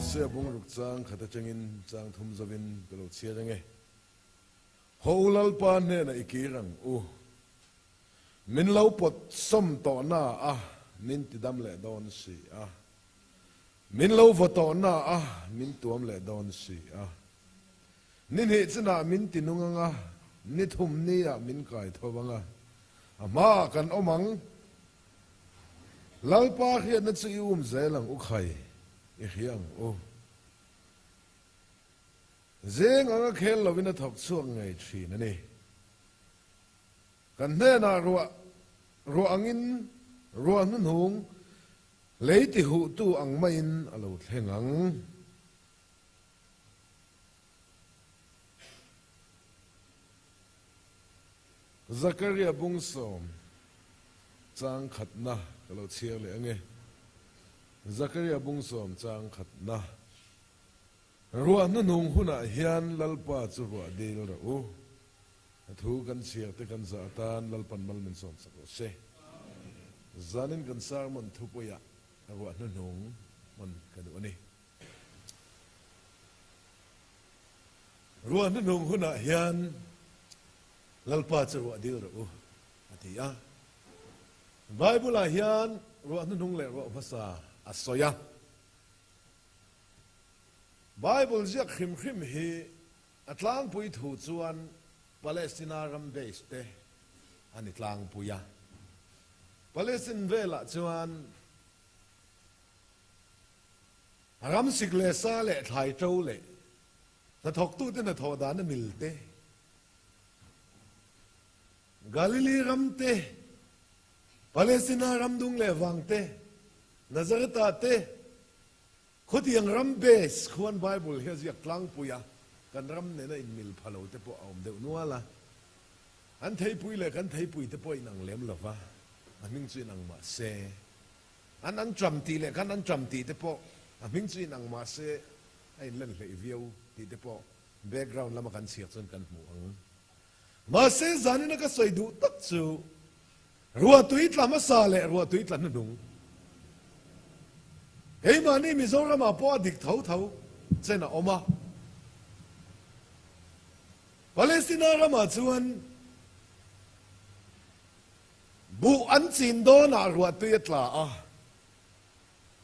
Hosea bung ruk chang khat atangin chang thum zovin ka lo chhiar ange. Ho u Lalpa hnenah i kir ang u. Min lo pawt sawm tawh na a, min ti dam leh dawn si a. Min lo vaw tawh na a, min tuam leh dawn si a. Ni hnih chinah min ti nung ang a, ni thum niah min kai tho ang a, a hmaah kan awm ang. Lalpa hriatna chu i um zel ang u khai, i hria ang u. Zeng anga khel lovin a thawk chhuak ngei thin a ni. Kan hnenah ruah ruah angin ruah hnuhnung lei tihuhtu ang maiin a lo thleng ang. Zakaria bungsawm chang khatna ka lo chhiar leh ange. Zakaria bungsawm chang khatna. Ruah hnuhnung hunah hian Lalpa chu ruah dil rawh u. A thu kan chhiar te kan zah atan Lalpan mal min sawm sak rawh se. Zanin kan sermon thupuiah ruah hnuhnung hman ka duh a ni. Ruah hnuhnung hunah hian Lalpa chu ruah dil rawh u, a ti a. Bible-ah hian ruah hnuhnung leh ruah hmasa a sawi a. Bible ziak hrim hrim hi a tlangpui thu chuan Palestina ram base te a ni tlangpui a. Palestine velah chuan Ram sik leh sa leh thlai ṭo leh hnathawktute hnathawh dana mil te, Galili ram te, Palestina ram dung leh vang te, Nazareth-ah te, khawtiang ram base khuan Bible hi a ziak tlangpui a, kan ram nena inmil pha lo te pawh a awm deuh nual a. An theipui leh kan theipui te pawh inang lem lo va, a hming chu inang mah se. An an ṭam tih leh kan an ṭam tih te pawh a hming chu inang mah se a inlen hleih viau tih te pawh background lama kan chhiar chuan kan hmu ang. Mahse zanina ka sawi duh tak chu ruahtui tla hmasa leh ruahtui tla hnuhnung keimahni Mizoramah pawh a dik tho tho chen a awm a. Palestina ramah chuan Buh an chin dawnah ruahtui a tla a.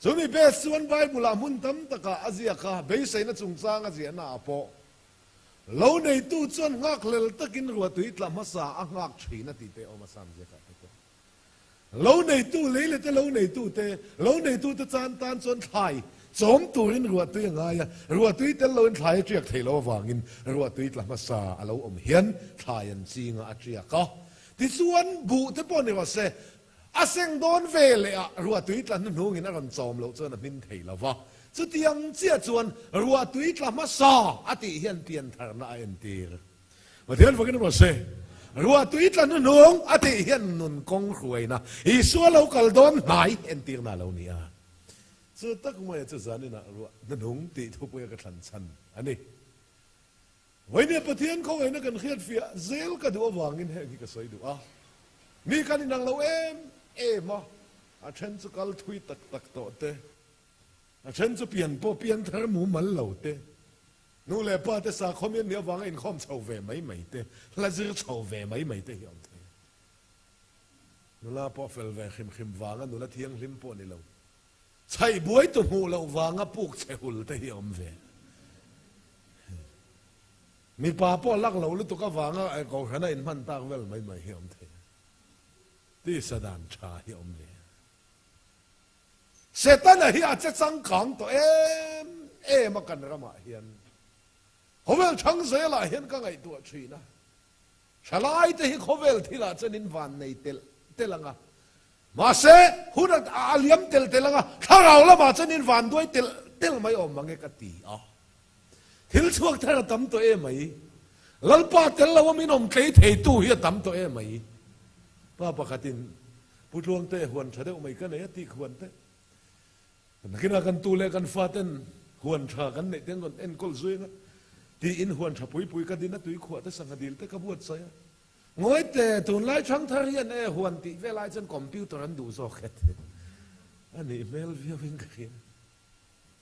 Chumi bes chuan Bible-ah hmun tam takah a ziak a, beiseina chungchang a ziahnaah pawh. Lo neitu chuan nghakhlel takin ruahtui tla hmasa a nghak thin a tih te awm a Sam ziakah te pawh. Lo neitu, lei leh te lo neitu te, lo neitu te chan tan chuan thlai chawm turin ruahtui a ngai a, ruahtui tel loin thlai a tiak thei lo avangin ruahtui tla hmasa a lo awm hian thlai an chinga a tiak a. Tichuan, buh te pawh ni rawh se, a seng dawn ve leh ah ruahtui tla hnuhnungin a rawn chawm loh chuan a hmin thei lo va. Chutiang chiah chuan ruahtui tla hmasa a tih hian piantharna a entir. Pathian fakin rawh se, ruahtui tla hnuhnung a tih hian nun kawng hruaina Isua lo kal dawn hnai entirna a lo ni a. Chu tak maia chu zaninah ruah hnuhnung tih thupuia ka thlan chhan a ni. Vawinia Pathian khawngaihna kan hriatfiah zel ka duh avangin heng hi ka sawi duh a. Mi kan inang lo em em a, a then chu kal thui tak tak tawh te, a then chu pian pawh pian thar mumal lo te, nu leh pa te sakhawm hian nih avanga inkhawm chho ve mai mai te, hla zir chho ve mai mai te hi a awm thei a. Nula pawh fel ve hrim hrim vanga nula thianghlim pawh ni lo. Chhaih buai tu hmuh loh vanga puk chhe hul te hi a awm ve. Mipa pawh lak lo lutuk avanga kohhrana inhman tak vel mai mai hi a awm thei a. Tisa dan tha hi a awm ve. Setana hi a che changkang tawh em em a kan ramah hian. Khawvel thang zelah hian ka ngaihtuah thin a. Thalai te hi khawvel thilah chuan in van nei telh telh ang a. Mahse, hun a liam telh telh ang a, thlarau lamah chuan in van duai telh telh mai awm ang e ka ti a. Thil chhuak thar a tam tawh em mai. Lalpa tel lo a min awm tlei thei tu hi a tam tawh em mai. Pa pakhatin Pu Tluangte huan tha deuh mai ka nei a tih khuan te. Nakinah kan tu leh kan faten huan tha kan neih te an rawn enkawl zui ang a, tiin huan tha pui pui ka din a, tui khuah te sangha dil te ka buatsaih a. Ngawi te, tunlai thangthar hian e huan tih vel ai chuan computer an duh zawk het a nih hmel viau in ka hria.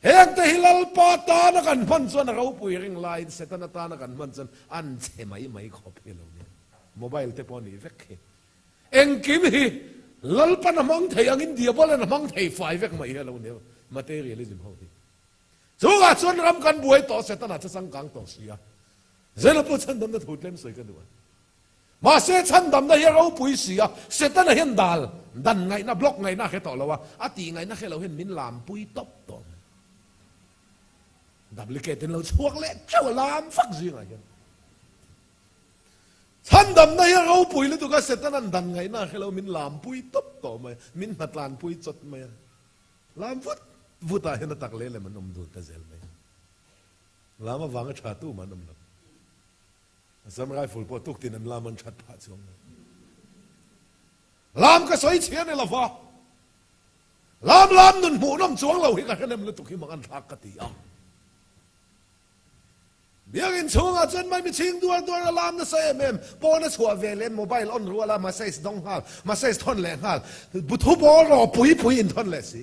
Hengte hi Lalpa tana kan hman chuan a ropui ring laiin Setana tana kan hman chuan an chhe mai mai khawp hi lo nia. Mobile te pawh a nih vek hi. Engkim hi Lalpan a hmang thei angin Diabolan a hmang thei fai vek mai hi a lo nia materialism ho hi. Chungah chuan ram kan buai tawh Setana chu changkang tawh si a. Zela pawh chhandamna thu tlem sawi ka duh a. Mahse chhandamna hi a ropui si a, Setana hian dal dan ngaihna, block ngaihna a hre tawh lo a, a tih ngaihna hre lo hian min lampui tawp tawh mai. Duplicate in lo chhuak leh teuh a lam vak zingah hian. Chhandamna hi a ropui lutuk a, Setana'n dan ngaihna a hre lo, min lampui tawp tawh mai, min hnatlanpui chawt mai a. Lam vut vut ah hian a tak leh lem an awm dun ta zel mai. Lam avanga tha tu mah an awm lo. Assam Rifle pawh tuktin an lam an that phah chuang lo. Lam ka sawi chhia ni lova, lam lam nun hmuhnawm chuang lo hi ka hrenem lutuk hi mang an thlak ka ti a. Biakinn chhungah chuan mai michhing duar duar a lam nasa em em, pawn a chhuah ve leh mobile on rual a message dawng nghal, message thawn leh nghal, buthu ball raw pui pui in thawn leh si.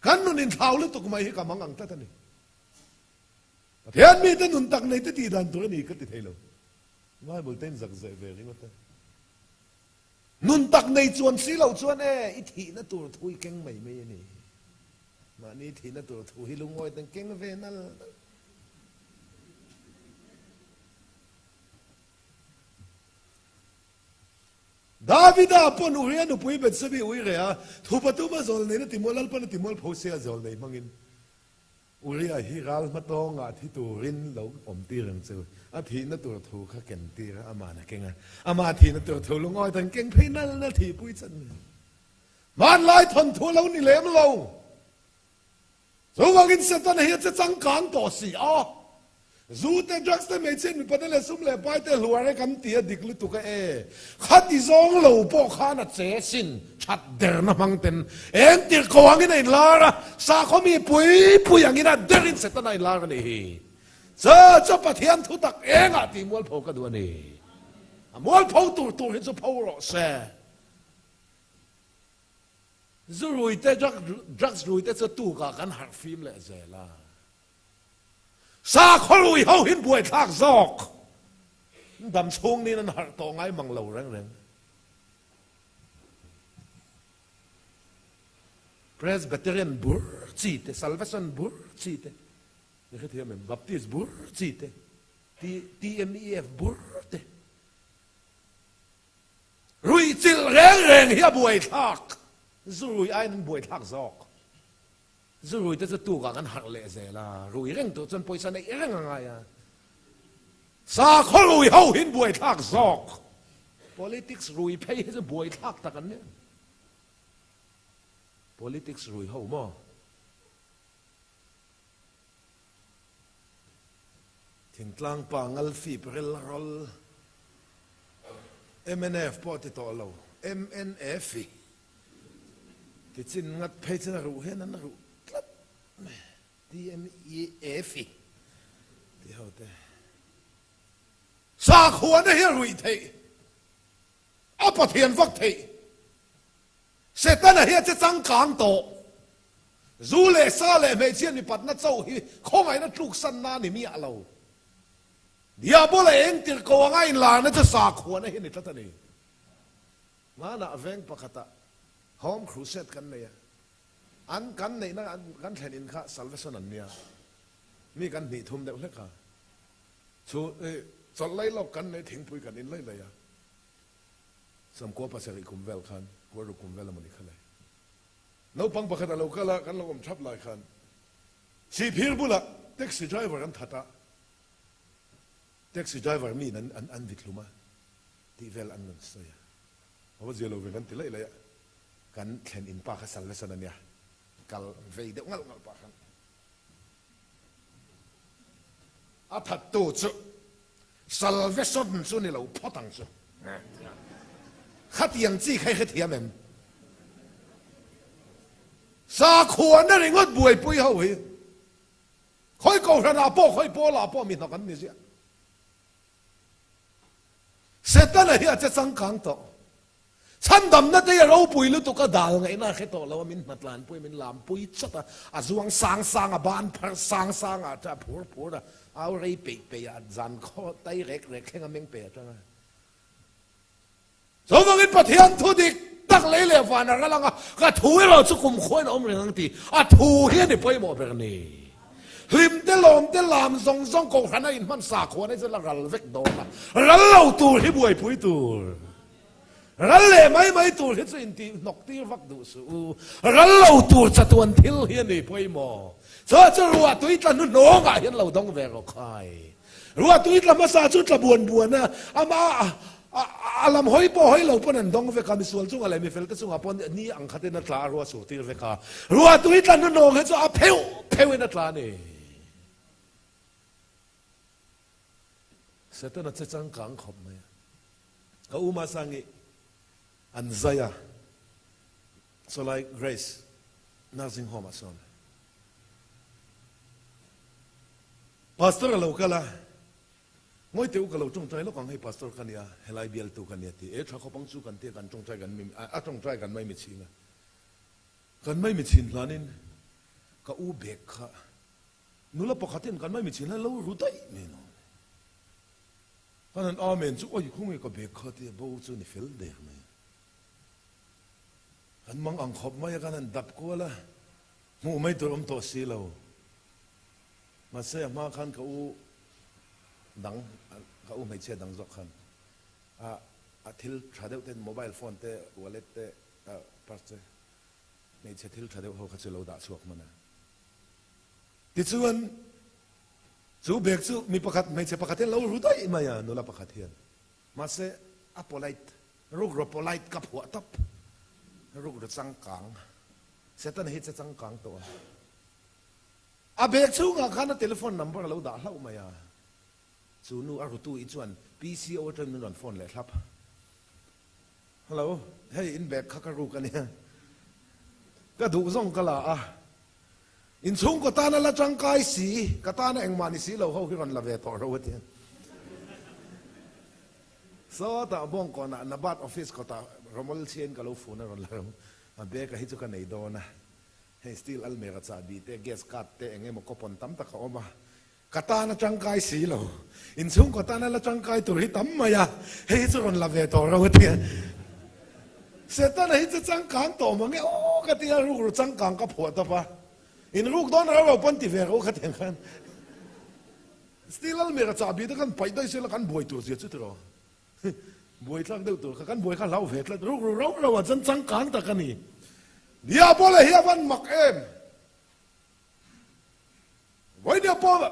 Kan nun inthlau lutuk mai hi ka mang ang tlat a ni. Pathian mite nun tak nei te tih dan tur a ni ka ti thei lo. Bible te in zak zeh ve ringawt e. Nun tak nei chuan si lo chuan e, i thihna tur thu i keng mai mai a ni. Mahni thihna tur thu hi lungawi ten keng ve nal nal. Davida pawn Uria nupui Bethsebi ui reh a, thu pathum a zawl neina timual Lalpan a timual pho sia zawl nei hmangin. Uria hi ral hmatawngah thi turin lo awm tir ang chu. A thihna tur thu kha ken tir a, ama'n a keng a. Ama thihna tur thu lungawi tan keng phei nal nal thihpui chan mai. Hmanlai thawnthu a lo ni lem lo. Chuvangin Setana hi a che changkang tawh si a. Zu te, drugs te, hmeichhia mipa te leh sum leh pai te hluar e kan ti a dik lutuk a e. Khati zawng lo pawh khan a che sin that derna hmang ten eng tirh ko angin a inlar a, sakhaw mi pui pui angin a derin Setana a inlar a nih hi. Chu chu Pathian thu tak engah tih mualpho ka duh a ni. A mualpho tur tur hi chu pho rawh se. Zu rui te, drugs rui te chu tukah kan harh fim leh zel a. Sakhaw rui ho hin buaithlak zawk. Dam chhung niin an harh tawh ngai mang lo reng reng. Presbyterian bur chi te, Salvation bur chi te, i hrethiam em? Baptist bur chi te, TMEF bur te. Ruihchilh reng reng hi a buaithlak. Zu rui aiin an buaithlak zawk. Zu rui te chu tukah kan harh leh zel a, rui reng tur chuan pawisa neih reng a ngai a. Sakhaw rui ho hi an buaithlak zawk. Politics rui phei hi chu buaithlak tak an nia. Politics rui ho maw? Thingtlang pa ngalfip rel rawl mnf pawh ti tawh lo, mnf i ti chin ngat phei chuan a ruh hian an ruh tlat mai, TMEF i ti ho te. Sakhuana hi a ruih theih, a Pathian vak theih. Setana hi a che changkang tawh. Zu leh sa leh hmeichhia mipatna chauh hi khawngaihna tluksanna a ni miah lo. Diabola eng tirh ko anga inlarna chu sakhuana hi a ni tlat a ni. Hmanah veng pakhatah Home Crusade kan nei a, an kan neihna kan thlen in kha Salvation an nia, mi kan hnih thum deuh hlek a, chu chawlh lai lawk kan nei thingpui kan in lai lai a. Samkua pasarih kum vel khan, kuaruk kum vel emawni kha le. Naupang pakhat a lo kal a, kan lo awm thap lai khan Sihphir bulah taxi driver an that a, taxi driver miin an an an vithlum a tih vel an rawn sawi a. A va zia lo ve kan ti laih laih a, kan thlen in pa kha Salvation a nia, kal vei deuh ngalh ngalh pah khan. A thattu chu Salvation chu ni lo phawt ang chu. Khatiang chi kha i hrethiam em? Sakhuana ringawt buaipui ho hi khawi kohhranah pawh khawi pawlah pawh mi hnawk an ni ziah. Setana hi a che changkang tawh. Chhandamna te hi a ropui lutuk a, dal ngaihna a hre tawh lo a, min hnatlanpui, min lampui chat a, a zuang sang sang a, ban phar sang sang ah a phur phur a, au rei peih peih a, zan khaw tai rek rek thleng a meng peih atang a. Chuvangin Pathian thu dik tak lei leh van a ral ang a, ka thu erawh chu kumkhuain a awm reng ang tih a thu hi a ni pawimawh ber ni. Hlim te lawm te lam zawng zawng kohhran a inhman sakhua nei chu la ral vek dawn a, ral lo tur hi buaipui tur. Ral leh mai mai tur hi chu intih hnawk tir vak duh suh u. Ral lo tur chatuan thil hi a ni pawimawh. Chu chu ruah tui tla hnuhnawngah hian lo dawng ve rawh khai. Ruah tui tla hmasa chu tla buan buan a, amah a lam hawi pawh hawi lo pawn an dawng vek a, misual chungah leh mifel te chungah pawn ni ang khatin a tla a, ruah sur tir vek a. Ruah tui tla hnuhnawng hi chu a pheuh pheuhin a tla a ni. Setana che changkang khawp mai a. Ka u Masangi an zai a, sawlai Grace nursing home ah sawn Pastor a lo kal a, Ngawi teh u ka lo tawngtai lawk ang hei Pastor ka nia, helai bialtu ka nia ti e tha khawp ang chu kan tia kan tawngtai kan a tawngtai kan mai mitchhing a, kan mai mitchhin hlanin ka u bag kha nula pakhatin kan mai mitchhin hlan lo ru daih mai no. Kan han Amen chu awi khawnge ka bag kha tia bo chu ni fel der mai a. Kan mang ang khawp mai a kan han dap kual a, hmuh mai tur awm tawh si lo. Mahse a hma khan ka u dang, ka u hmeichhia dang zawk khan a a thil tha deuh te mobile phone te, wallet te, purse te, hmeichhe thil tha deuh ho kha chu lo dah chhuak hman a. Tichuan Chu bag chu mi pakhat, hmeichhe pakhat hian lo ru daih mai a, nula pakhat hian. Mahse, a polite, rukru polite ka phuah tawp. Rukru changkang. Setana hi che changkang tawh a. A bag chhungah khan a telephone number a lo dah hlauh mai a. Chu nu a rutu i chuan PCO atangin min rawn phone leh thlap. Hello, hei in bag kha ka ruk a nia. Ka duh zawng ka la a. Inchhungkaw tana la tangkai si, ka tana engmah ni si lo ho hi rawn la ve tawh ro a ti. Sawtah Bawngkawnah Nabat office kawtah Romol chhiain ka lo fun a rawn la ro. A bag a hi chu ka nei dawn a. Hei steel almera chahbi te, gas card te eng emaw coupon tam tak a awm a. Ka tan a tangkai si lo. Inchhungkaw tana la tangkai tur hi tam mai a, hei hi chu rawn la ve tawh ro a ti a. Setana hi chu changkang tawh mang e aw ka ti a, rukru changkang ka phuah tawp a. In ruk dawn rau rau pawn ti ve ro kha tiang khan. Steel almira chahbi te khan paih daih sela kan buai tur zia chu tiraw. Buai tlak deuh tur kha kan buai kha hlau ve tlat. Rukru rau rau ah chuan changkang tak a ni. Diabola hi a van mak em. Vawinia pawh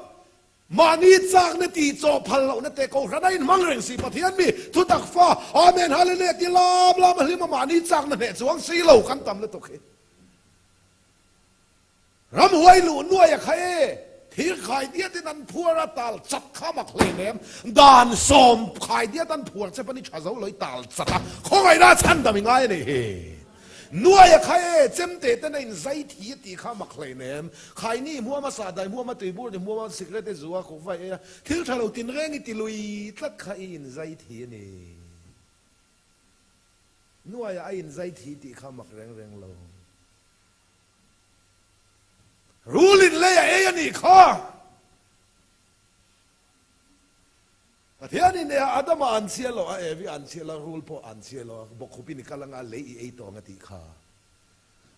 mahni chakna tih chawh phal lohna te kohhran a inhmang reng si. Pathian mi thutak fa Amen Hallelujah ti lam lam a hlim a mahni chakna hneh chuang si lo kan tam lutuk hi. Ramhuai luh nuai a kha e, thir khai diatin an phuar a tal chat kha mak hlein em, dan sawm khai diat an phuar che pawn i tha zo lo i tal chat a, khawngaihna a chhandam i ngai a nih hi. Nuai a kha e, chemte ten a in zai thi a tih kha mak hlein em? Khaini hmuam a sahdai hmuam a tuibur ni hmuam a cigarette zu a kukva ei a thil tha lo tinreng i ti lui tlat kha i in zai thi a ni. Nuai a a in zai thi tih kha mak reng reng lo. Rul in lei a ei a nih kha. Pathianin e Adama an chhia lo a, Evi an chhia lo a, rul pawh an chhia lo a, bawkkhupin i kal anga lei i ei tawh ang a tih kha.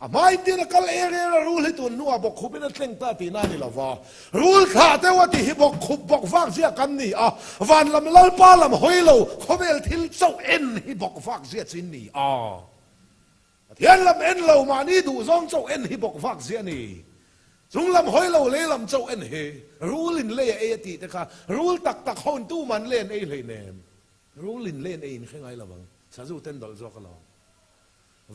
A hmain tin a kal er er a, rul hi tun hnuah bawkkhupin a tleng ta tihna a ni lo va. Rul thlah deuh a tih hi bawkkhup bawk vak ziah kan ni a, van lam Lalpa lam hawi lo khawvel thil chauh en hi bawk vak ziah chu in ni a. Pathian lam en lo mahni duh zawng chauh en hi bawk vak ziah a ni. Chung lam hawi lo lei lam chauh en hi rul in lei a ei a tih te kha rul tak tak ho in tuman lei an ei hleinem. Rul in lei an ei in hre ngai lo vang. Sazu ten dawlh zawk alawm.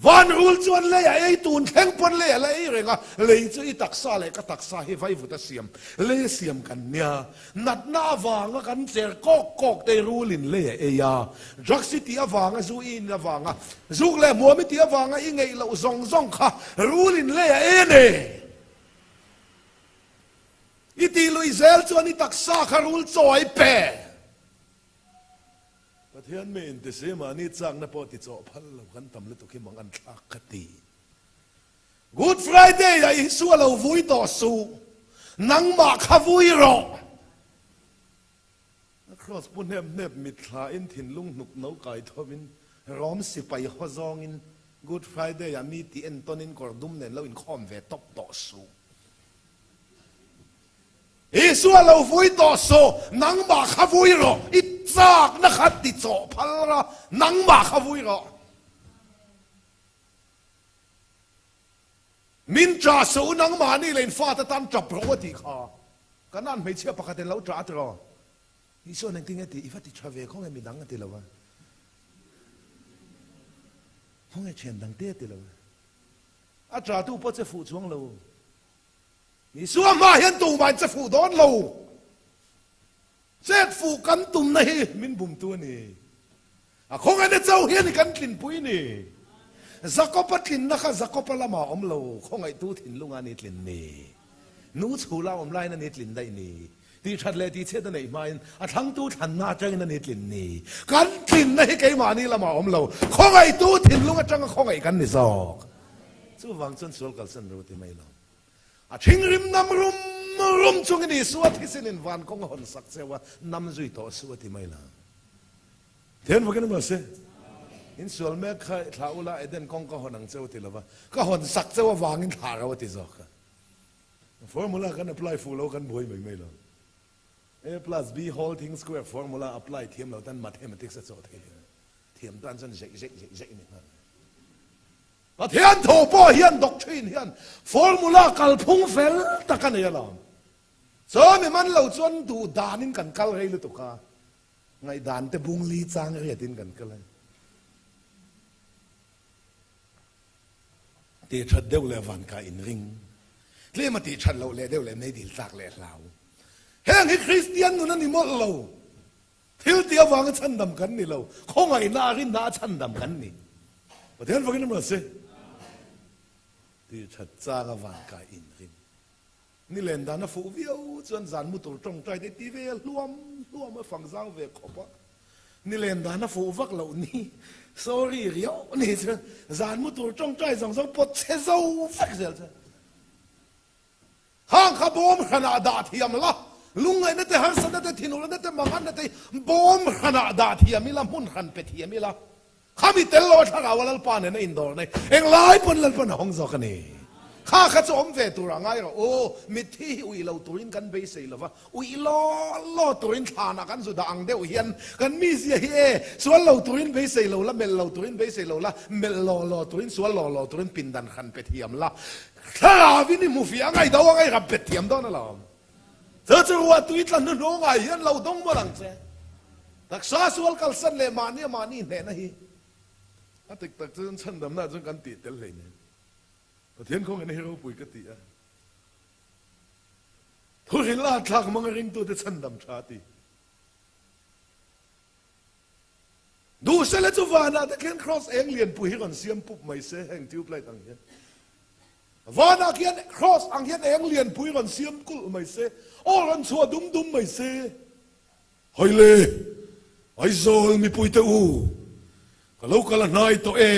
Van rul chuan lei a ei tun thleng pawn lei a la ei reng a, lei chu i taksa leh ka taksa hi vaivut a siam, lei a siam kan nia. Natna avanga kan cher kawk kawk te rul in lei a ei a, drugs i tih avanga zu i in avanga zuk leh hmuam i tih avanga i ngeih loh zawng zawng kha rul in lei a ei a ni. I tih lui zel chuan i taksa kha rul chaw a i pe. Pathian mi intisi mahni chakna pawh ti chawh phal lo kan tam lutuk hi mang an thlak ka ti. Good Friday ah Isua lo vui tawh suh, nangmah kha vui rawh. A kraws pu hnep hnep mitthla in thinlung hnuk no kai thovin Rom sipai haw zawngin Good Friday ah mi ti entawnin kawr dum nen lo inkhawm ve tawp tawh suh. Isua lo vui tawh suh, nangmah kha vui rawh, i chakna kha ti chawh phal ra, nangmah kha vui rawh. Min ṭah suh u, nangmah nih leh in fate tan ṭap rawh u a tih kha. Kanan hmeichhia pakhatin lo ṭah a ti rawh. Isua'n engtin nge ti, i va ti ṭha ve khawnge midang a ti lo a, khawnge ṭhian dangte a ti lo a, a ṭahtu pawh che fuh chuang lo. Isua hmaah hian tumah in che fuh dawn lo. Chet fuh kan tumna hi min bumtu a ni. A khawngaihna chauh hi a ni kan tlinpui ni. Jakob-a tlinna kha Jakob-a lamah a awm lo, khawngaihtu thinlunga a ni tlin ni. Nu chhula awm laiin a ni tlin daih ni. Tihṭhat leh tihchhiat a neih hmain a thlangtu thlanna aṭangin a ni tlin ni. Kan tlinna hi keimahni lamah a awm lo, khawngaihtu thinlung aṭanga khawngaih kan ni zawk. Chuvang chuan sual kalsan ro ti mai lo. A thinrim nam rum rum chungin Isua thisinin van kawng a hawn sak cheu a, nam zui tawh suh a ti mai la. Thian vakin emaw se, in sual mek kha thlah ula Eden kawng ka hawn ang cheu a ti lova, ka hawn sak cheu avangin thlah ro a ti zawk a. Formula kan apply fuh lo kan buai mai mai lo. A plus B whole thing square formula apply thiam lo tan mathematics a chawh thei lo. Thiam tan chuan zeih zeih zeih zeih ni nghal. Pathian tho pawh hian doctrine hian formula kalphung fel tak a nei alawm. Chaw mi man lo chuan duh danin kan kal rei lutuk a, ngaihdan te bung li chang riatin kan kal a ni. Tih that deuh leh van ka inring, tlem a tih that loh leh deuh leh meidil tlak leh hlau. Heng hi Kristian nun a ni mawlh lo. Thil tih avanga chhandam kan ni lo, khawngaihna a rinna a chhandam kan ni. Pathian fakin emaw se. Tih that chang a van kai in rin. Ni len dan a fuh viau chuan zan mu tur tawngtai te ti ve hluam hluam a fang zau ve khawp a. Ni len dan a fuh vak loh ni, sorry riau ni chuan zan mu tur tawngtai zawng zawng pawt chhe zo vek zel chuan. Hang kha bawm hranah dah thiam la, lungngaihna te, harsatna te, thinurna te, manganna te hi bawm hranah dah thiam ila, hmun hran pe thiam ila. Khami tel lo a thlarau a Lalpa nena indawr nei, englai pawn Lalpan a hawng zawk a ni. Kha kha chu awm ve turah ngai rawh u, mitthi hi uih lo turin kan beisei lo va, uih law law turin thlanah kan zu dah ang deuh hian kan mizia hi e, sual lo turin beisei lo la, melh lo turin beisei lo la, melh law law turin, sual law law turin pindan hran pe thiam la, Thlarauin i hmu fiah a, ngaihdo a ngaihram bet thiam dawn alawm. Chu chu ruah tui tla hnuhnungah hian lo dawng mawlh ang che. Taksa sual kalsan leh mahni a mahni hnehna hi a dik tak chuan chhandamna chuan kan tih tel hleinem. Pathian khawngaihna hi ropui ka ti a. Thuhrilh a thlak hmanga ringtute chhandam tha a ti. Duhsele chu vanah te khian kraws eng lianpui hi rawn siam pup mai se heng tube light ang hian. Vanah khian kraws ang hian eng lianpui rawn siam kulh mai se, aw rawn chhuah dum dum mai se. Haile, Aizawl mipuite u, ka lo kal a hnai tawh e,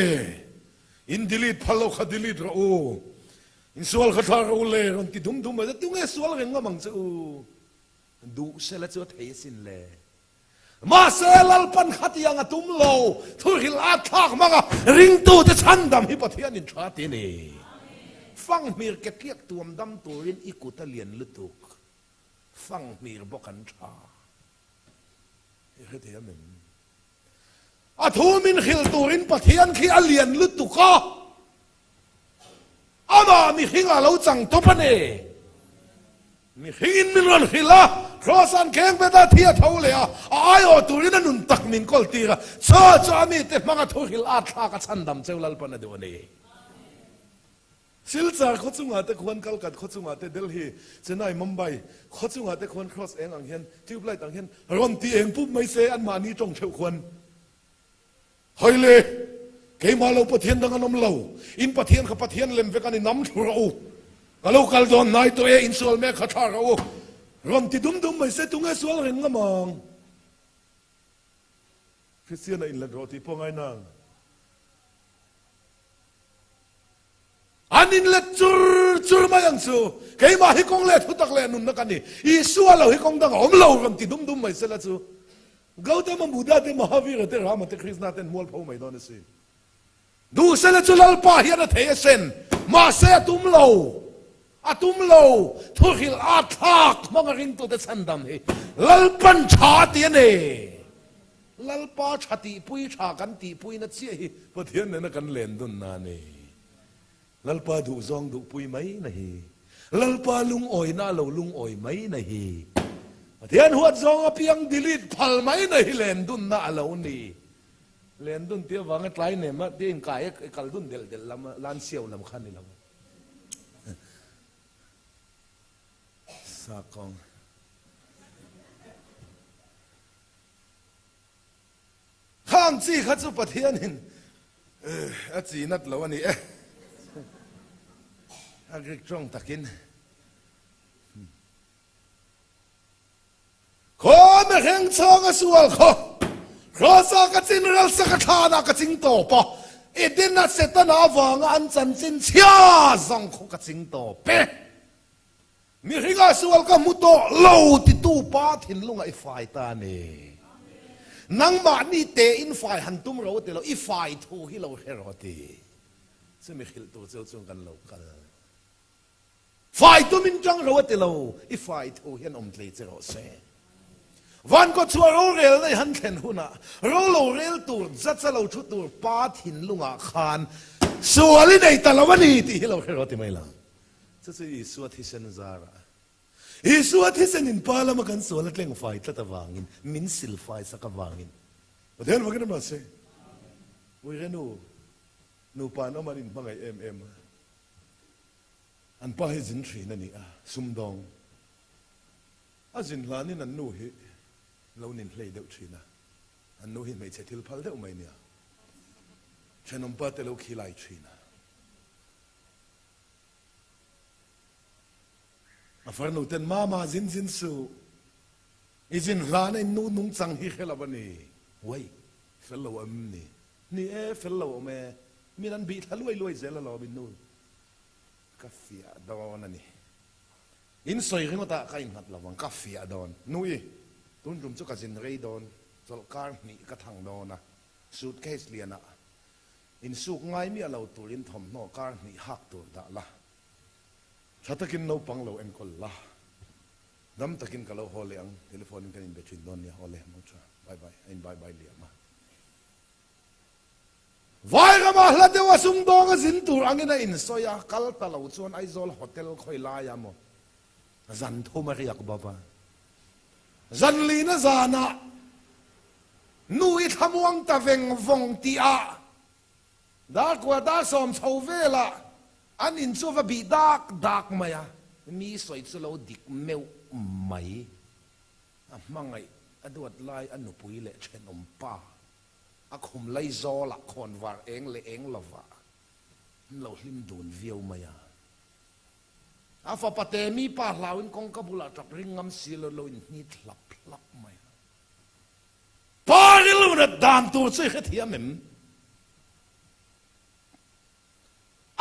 in delete phal lo kha delete rawh u, in sual kha thla rawh u le rawn ti dum dum mai se, tunge sual reng ngam ang che u? Duhsele chu a thei asin le. Mahse, Lalpan khatiang a tum lo, thuhrilh a thlak hmang a, ringtute chhandam hi Pathianin tha ti a ni. Fanghmir ke tliak tuam dam turin i kut a lian lutuk, fanghmir bawk an tha. I hre thei a mem? A thu min hrilh turin Pathian khi a lian lutuk a, amah mihring a lo chang tawp a ni. Mihringin min rawn hrilh a, Kraws-a'n kheng bet a, thi a tho leh a, a aiawh turin a nun tak min kawl tir a, chaw chu a mite hmanga thu hrilh at thlak a chhandam cheu Lalpan a duh a ni. Silchar khaw chungah te khuan Kalkat khaw chungah te Delhi, Chennai, Mumbai khaw chungah te khuan Kraws eng ang hian, tube light ang hian rawn ti eng pup mai se anmahni tawng theuh khuan Hai le, keimah lo Pathian dang an awm lo, in Pathian kha Pathian lem vek a ni nam thlu rawh u, ka lo kal dawn hnai tawh e, in sual mek kha thla rawh u, rawn ti dum dum mai se tunge sual reng ngam ang? Kristian a inlet rawh tih pawh ngai nang. An inlet chur chur mai ang chu. Keimah hi kawng leh thutak leh nunna ka ni. Isua lo hi kawng dang a awm lo rawn ti dum dum mai sela chu. Gautama Buddha te, Mahavira te, Rama te, Krishna ten mualpho mai dawn a si. Duh sela chu Lalpa hian a thei asin. Mahse a tum lo. A tum lo. Thuhrilh a thlak hmang a ringtute chhandam hi Lalpan tha a ti a ni. Lalpa tha tihpui tha kan tihpuina chiah hi Pathian nena kan len dunna a ni. Lalpa duhzawng duhpui mai na hi, Lalpa lungawina a lo lungawi mai na hi, Pathian huat zawng apiang delete phal mai na hi len dunna a lo ni. Len dun tih avanga tlai nem a tia inkai a kal dun delh delh lam a lan siau lam kha a ni lo. Sakawng. Khang chi kha chu Pathianin a chi nat lo a ni e. A Greek tawng takin. Khaw mihring chhawng a sual khaw. Kross-a ka chin ralsak a thlanah ka ching tawp a. Eden-a Setana avanga an chanchin chhia zawng khaw ka ching tawp e. Mihringa sual ka hmu tawh lo titu pa thinlungah i fai ta a ni. Nangmahni tein fai han tum ro ti lo, i fai thu hi lo hre rawh ti. Chumi hrilh tur cheu chuan kan lo kal. Fai tumin tang ro a ti lo, i fai thu hian awm tlei che rawh se. Van kawchhuah rorel nei han thlen hunah ro lo rel tur judge a lo thu tur pa thinlungah khan sual i nei ta lo a ni tih hi lo hre rawh ti mai la. Chu chu Isua thisen zarah. Isua thisen in pa lama kan sual a tleng fai tlat avangin, min sil fai sak avangin. Pathian vakin a mahse, Uire nu, nupa an awm an inhmangaih em em a. An pa hi zin thin a ni a, sumdawng. A zin hlanin an nu hi lo ninhlei deuh thin a. An nu hi hmeichhe thil phal deuh mai nia. Thenawmpa te lo khilai thin a. A farnu ten mama zin zin suh, i zin hlan a in nu nungchang hi hre lo a ni. Uai, fel lo awm ni. Ni e, fel lo awm e. Min an bih thla luai luai zel alawm in nu. Ka fiah dawn a ni. In sawi ringawt ah ka innghat lo ang, ka fiah dawn. Nu i, tun tum chu ka zin rei dawn, chawlhkar hnih ka thang dawn a, suitcase lian ah Insuk ngai miah lo turin thawmhnaw kar hnih hak tur dah la. Tha takin naupang lo enkawl la. Dam takin ka lo haw leh ang, telephone in kan inbe thin dawn nia, awle mang tha, bye bye, a in bye bye liam a. Vai ramah hla deuh a sumdawng a zin tur angin a insawi a, kal ta lo chuan Aizawl hotel khawi laia maw zan thum a riak bawk a. Zan lina zanah Nu i thlamuang ta veng vawng tih ah darkua darsawm chho velah an in chu va bih dak dak mai a, mi sawi chu lo dik meuh mai. A hmangaih a duat lai a nupui leh thenawm pa a khum lai zawlah khawnvar eng leh eng lovah an lo hlim dun viau mai a. A fapa te mi pa hlauin kawngka bulah tap ring ngam si lo lo inhnit hlap hlap mai a. Pa rilru nat dan tur chu i hrethiam em?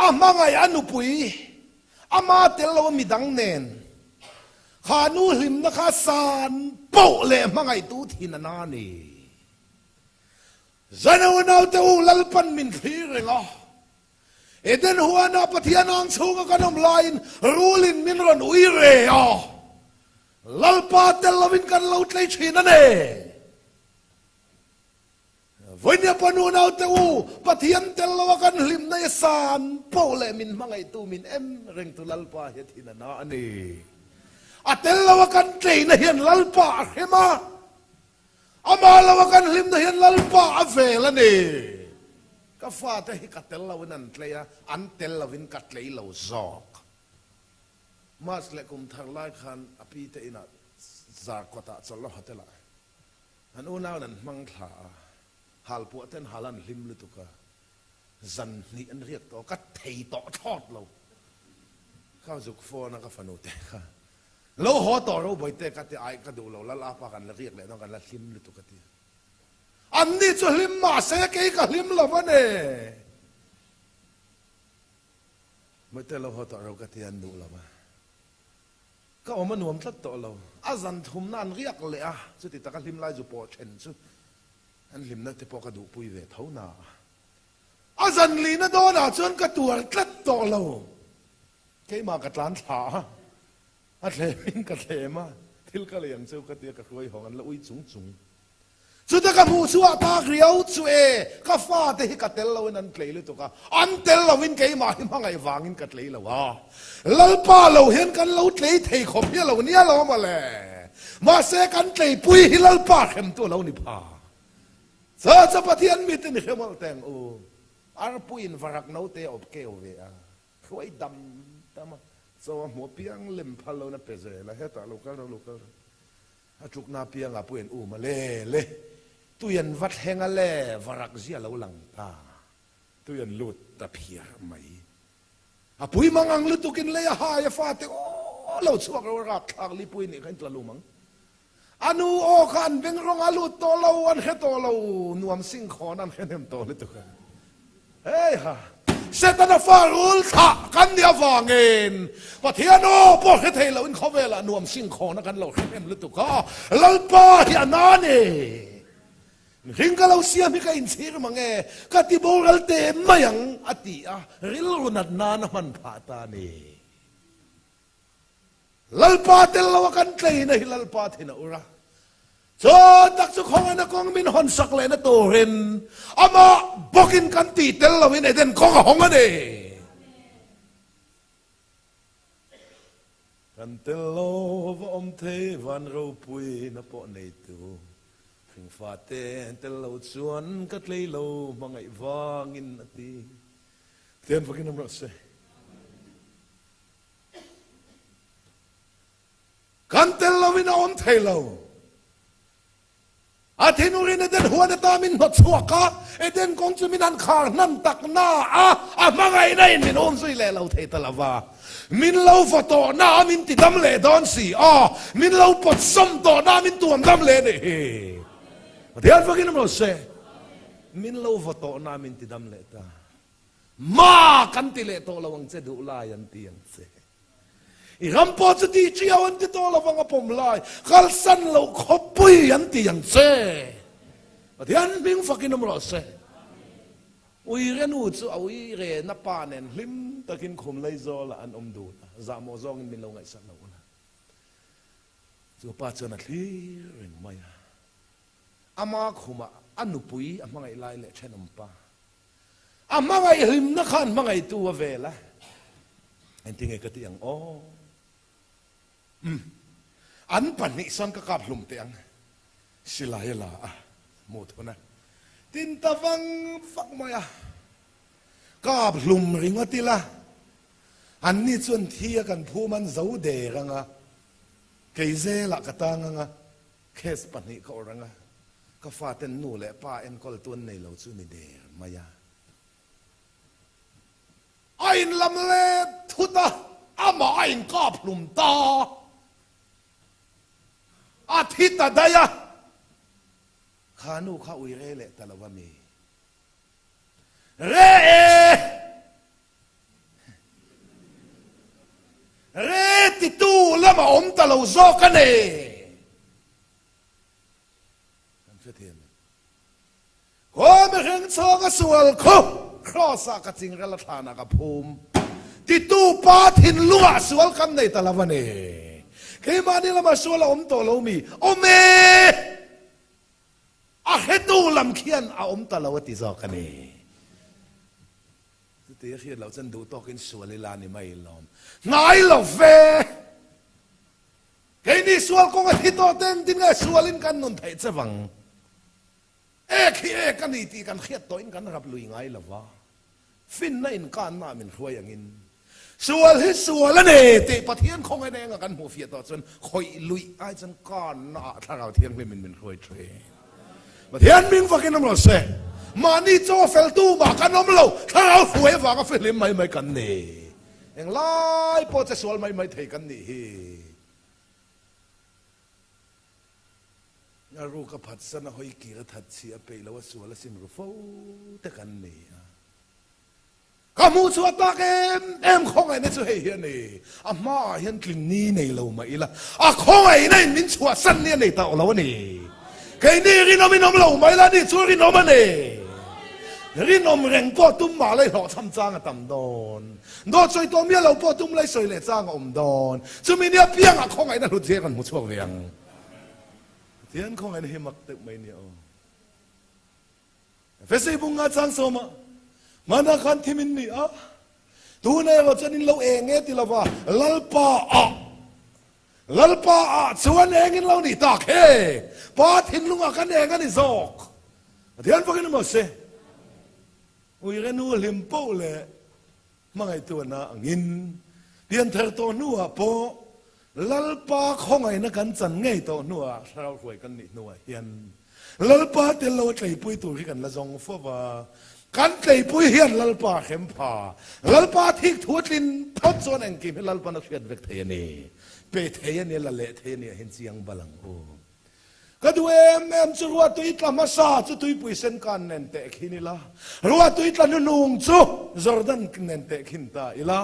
A hmangaih a nupui, ama tel lo a midang nen, kha nu hlimna kha san poh leh hmangaihtu thin a na ni. Zan u naute u Lalpan min thlir reng a, Eden huana Pathian ang chhunga kan awm laiin rulin min rawn ui re a, Lalpa tel lovin kan lo tlei thin a ni. Vawinia pa nunaute u, Pathian tel loa kan hlimna i san poh leh min hmangaihtu min en rengtu Lalpa hi a thin a na a ni. A tel loa kan tleina hian Lalpa a hrem a, amah loa kan hlimna hian Lalpa a vel a ni. Ka fate hi ka tel loin an tlei a, an tel loin ka tlei lo zawk. March leh kum thar lai khan a pi te inah Zarkawtah chawlhna hotel ah an unauin an hmang thla a, halpuah ten hal an hlim lutuk a, zan hnih an riak tawh a, ka thei tawh thlawt lo. Ka zuk phone a ka fanu te kha lo haw tawh ro bawihte ka ti ai ka duh lo lal apa kan la riak leh dawn kan la hlim lutuk a ti a. Anni chu hlim mahse kei ka hlim lo a ni. Mawite lo haw tawh ro ka ti an duh lo a. Ka awm a nuam tlat tawh lo. A zan thumna an riak leh a, chuti taka hlim lai zu pawh then chu an hlimna te pawh ka duhpui ve tho na a. A zan lihna dawnah chuan ka tuar tlat tawh lo. Keimah ka tlan thla a, a thlemin ka thlem a, thil ka lei ang cheu ka tia ka hruai hawng an la ui chung chung. Chuta ka hmuh chhuah tak riau chu e, ka fate hi ka tel loin an tlei lutuk a, an tel loin keimah hi hmangaih vangin ka tlei lo a. Lalpa lo hian kan lo tlei thei khawp hi a lo nia lo mawle. Mahse kan tleipui hi Lalpa hremtu a lo ni pha. Cha cha Pathian mite ni hre mawlh teng u. Arpuiin varak note a awp keu ve a, hruai dam dam a, chaw a hmuh apiang lem phal loin a pe zel a, hetah lo kal rawh, lo kal rawh. A tlukna apiangah pawh in um a le le, tui an va thleng a le, varak zia lo lang ta, tui an lut ta phiar mai. A pui mang ang lutukin lei a hai a fate aw lo chhuak ro a rapthlak lipui nih kha in tla lum ang. A nu aw kha an beng rawng a lut tawh lo, an hre tawh lo, nuam sing khawn an hre hnem tawh lutuk a. Hei ha! Setana fa rul thlah kan nih avangin Pathian aw pawh hre thei loin khawvelah nuam sing khawna kan lo hre hnem lutuk a, Lalpa hi a na ni. Mihring ka lo siam hi ka inchhir mang e, ka ti boral te mai ang a ti a, rilru nat nan a hman phah ta a ni. Lalpa tel lo a kan tleina hi Lalpa thin a ur a, chuan tak chu khawngaihna kawng min hawn sak lehna turin amah bawkin kan tih tel loin Eden kawng a hawng a ni. Kan tel lo va awm thei van ropuina pawh neitu hringfate tel lo chuan ka tlei lo hmangaih vangin a ti. Tian vakin awm rawh se. Kan tel loin a awm thei lo. A thinurin Eden huan ata min hnawt chhuak a, Eden kawng chu min han khar hnan tak na a, a hmangaihna in min awm zui leh lo thei ta lo va. Min lo vaw tawh na a min ti dam leh dawn si a, min lo pawt sawm tawh na a min tuam dam leh nih hi. Pathian fakin awm rawh se. Min lo vaw tawh na a min ti dam leh ta. Ma kan ti leh tawh lo ang che duh lai an ti ang che. I ram pawh chu ti chiau an ti tawh lo vang a pawm lai kalsan loh khawpui an ti ang che. Pathian hming fakin awm rawh se. Uire nu chu a uire na pa nen hlim takin khum lei zawlah an awm dun a, zahmawh zawngin min lo ngaihsak lo ula. Chu pa chuan a thlir reng mai a. Ama khumah a nupui a hmangaih lai leh thenawm pa A hmangaih hlimna khan hmangaihtu a vel a, engtinge ka tih ang aw? Umm, an pahnih sawn ka kap hlum teh ang, silai a la a, hmuh thun a, tin ta vang vak mai a, kap hlum ringawt ila, anni chuan thi a kan phum an zo der ang a, kei zelah ka tang ang a, Case pahnih ka awrh ang a, ka faten nu leh pa enkawl tu an nei lo chu ni der mai a. A inlam let thut a, amah a inkap hlum ta. A thi ta daih a, kha nu kha ui re leh ta lo a mi. Re e! Re titu lama awm ta lo zawk a ni. Kan hrethiam em? Khaw mihring chhawng a sual khu Kraws-ah ka chingrel a thlanah ka phum. Titu pa thinlungah sual kan nei ta lo a ni. Keimahni lama sual a awm tawh lo mi? Awm e! A hretu lam khian a awm ta lo a ti zawk a ni. Chuti a hriat loh chuan duh tawkin sual ila ni mai lawm. Hnai lo ve! Keini sual kawng a thi tawh te engtin nge sualin kan nun theih che vang? Ek hi ek a ni tih kan hriat tawhin kan rap lui ngai lo va. Finna inkanna ah min hruai angin sual hi sual a ni tih Pathian khawngaihna enga kan hmuh fiah tawh chuan khawih luih ai chuan kanna ah Thlarau Thianghlim in min hruai thin. Pathian hming fakin awm rawh se. Mahni chaw fel tu mah kan awm lo, Thlarau hruai avanga fihlim mai mai kan ni. Englai pawh che sual mai mai thei kan nih hi. A ruk a phatsan a hawi kir a that chhi a peih lo a sual a sim ru fo te kan ni a. Ka hmuh chhuah tak em em khawngaihna chu hei hi a ni. A hmaah hian tlin ni nei lo mah ila, a khawngaihna in min chhuahsan ni a nei tawh lo a ni. Keini rinawm in awm lo mah ila, ani chu rinawm a ni. Rinawm reng pawh tum mah la i hlawhchham chang a tam dawn. Dawt sawi tawh miah lo pawh tum la i sawi leh chang a awm dawn. Chumi nia piangah khawngaihna hlut zia kan hmu chhuak ve ang. Pathian khawngaihna hi mak deuh mai nia aw. Efesei bunga chang sawma hmana khan thim in ni a, tuna erawh chuan in lo eng e ti lova Lalpa ah Lalpa ah chuan eng in lo nih tak he Pa thinlungah kan eng a ni zawk. Pathian fakin emaw se Uire nu hlim poh leh Hmangaihtuahna angin pianthar tawh hnuah pawh Lalpa khawngaihna kan chan ngei tawh hnuah thlarau hruai kan nih hnuah hian Lalpa tel lo a tleipui tur hi kan la zawng fo va. Kan tleipui hian Lalpa hrem pha, Lalpa thik thu a tlin phawt chuan engkim hi Lalpan a hriat vek thei a ni. Pe thei a ni, la leh thei a ni ah hian chiang bal ang u. Ka duh em em chu ruahtui tla hmasa chu tuipui sen kan nen teh khin ila, ruahtui tla hnuhnung chu Jordan nen teh khin ta ila.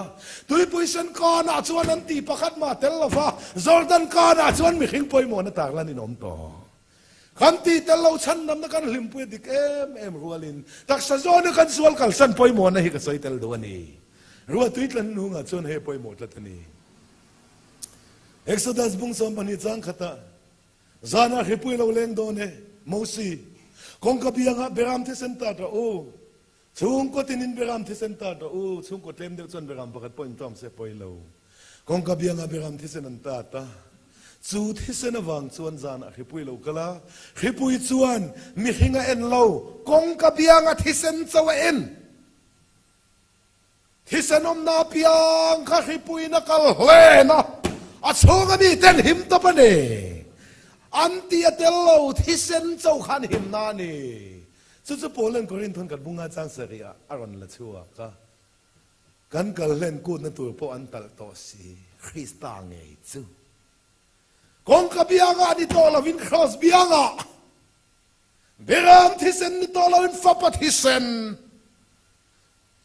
Tuipui sen kanah chuan an tih pakhat mah tel lova, Jordan kanah chuan mihring pawimawhna tak lan in awm tawh. Kan tih tel lo chhandamna kan hlimpui a dik em em rualin taksa zawna kan sual kalsan pawimawhna hi ka sawi tel duh a ni. Ruahtui tla hnuhnungah chuan hei pawimawh tlat a ni. Exodus bung 12 chang khatah Zanah hripui lo leng dawn e, Mosi. Kawngka biangah beram thisen tat rawh u. Chhungkaw tinin beram thisen tat rawh u. Chhungkaw tlem deuh chuan beram pakhat pawh inṭawm se pawi lo. Kawngka biangah beram thisen an tat a. Chu thisen avang chuan zanah hripui lo kal a. Hripui chuan mihring a en lo, kawngka bianga thisen cho a en. Thisen awmna apiang kha hripuiin a kal hlen a, a chhunga miten him tawp a ni. An tih a tel lo, thisen cho khan himna a ni. Chu chu Paulan Korinthon kan bunga chang sarih ah a rawn la chhuak a, Kan kal hlen kutna tur pawh an talh tawh si, Krista ngei chu. Kawngka biangah ni tawh lovin Kraws biangah, Beram thisen ni tawh lovin Fapa thisen.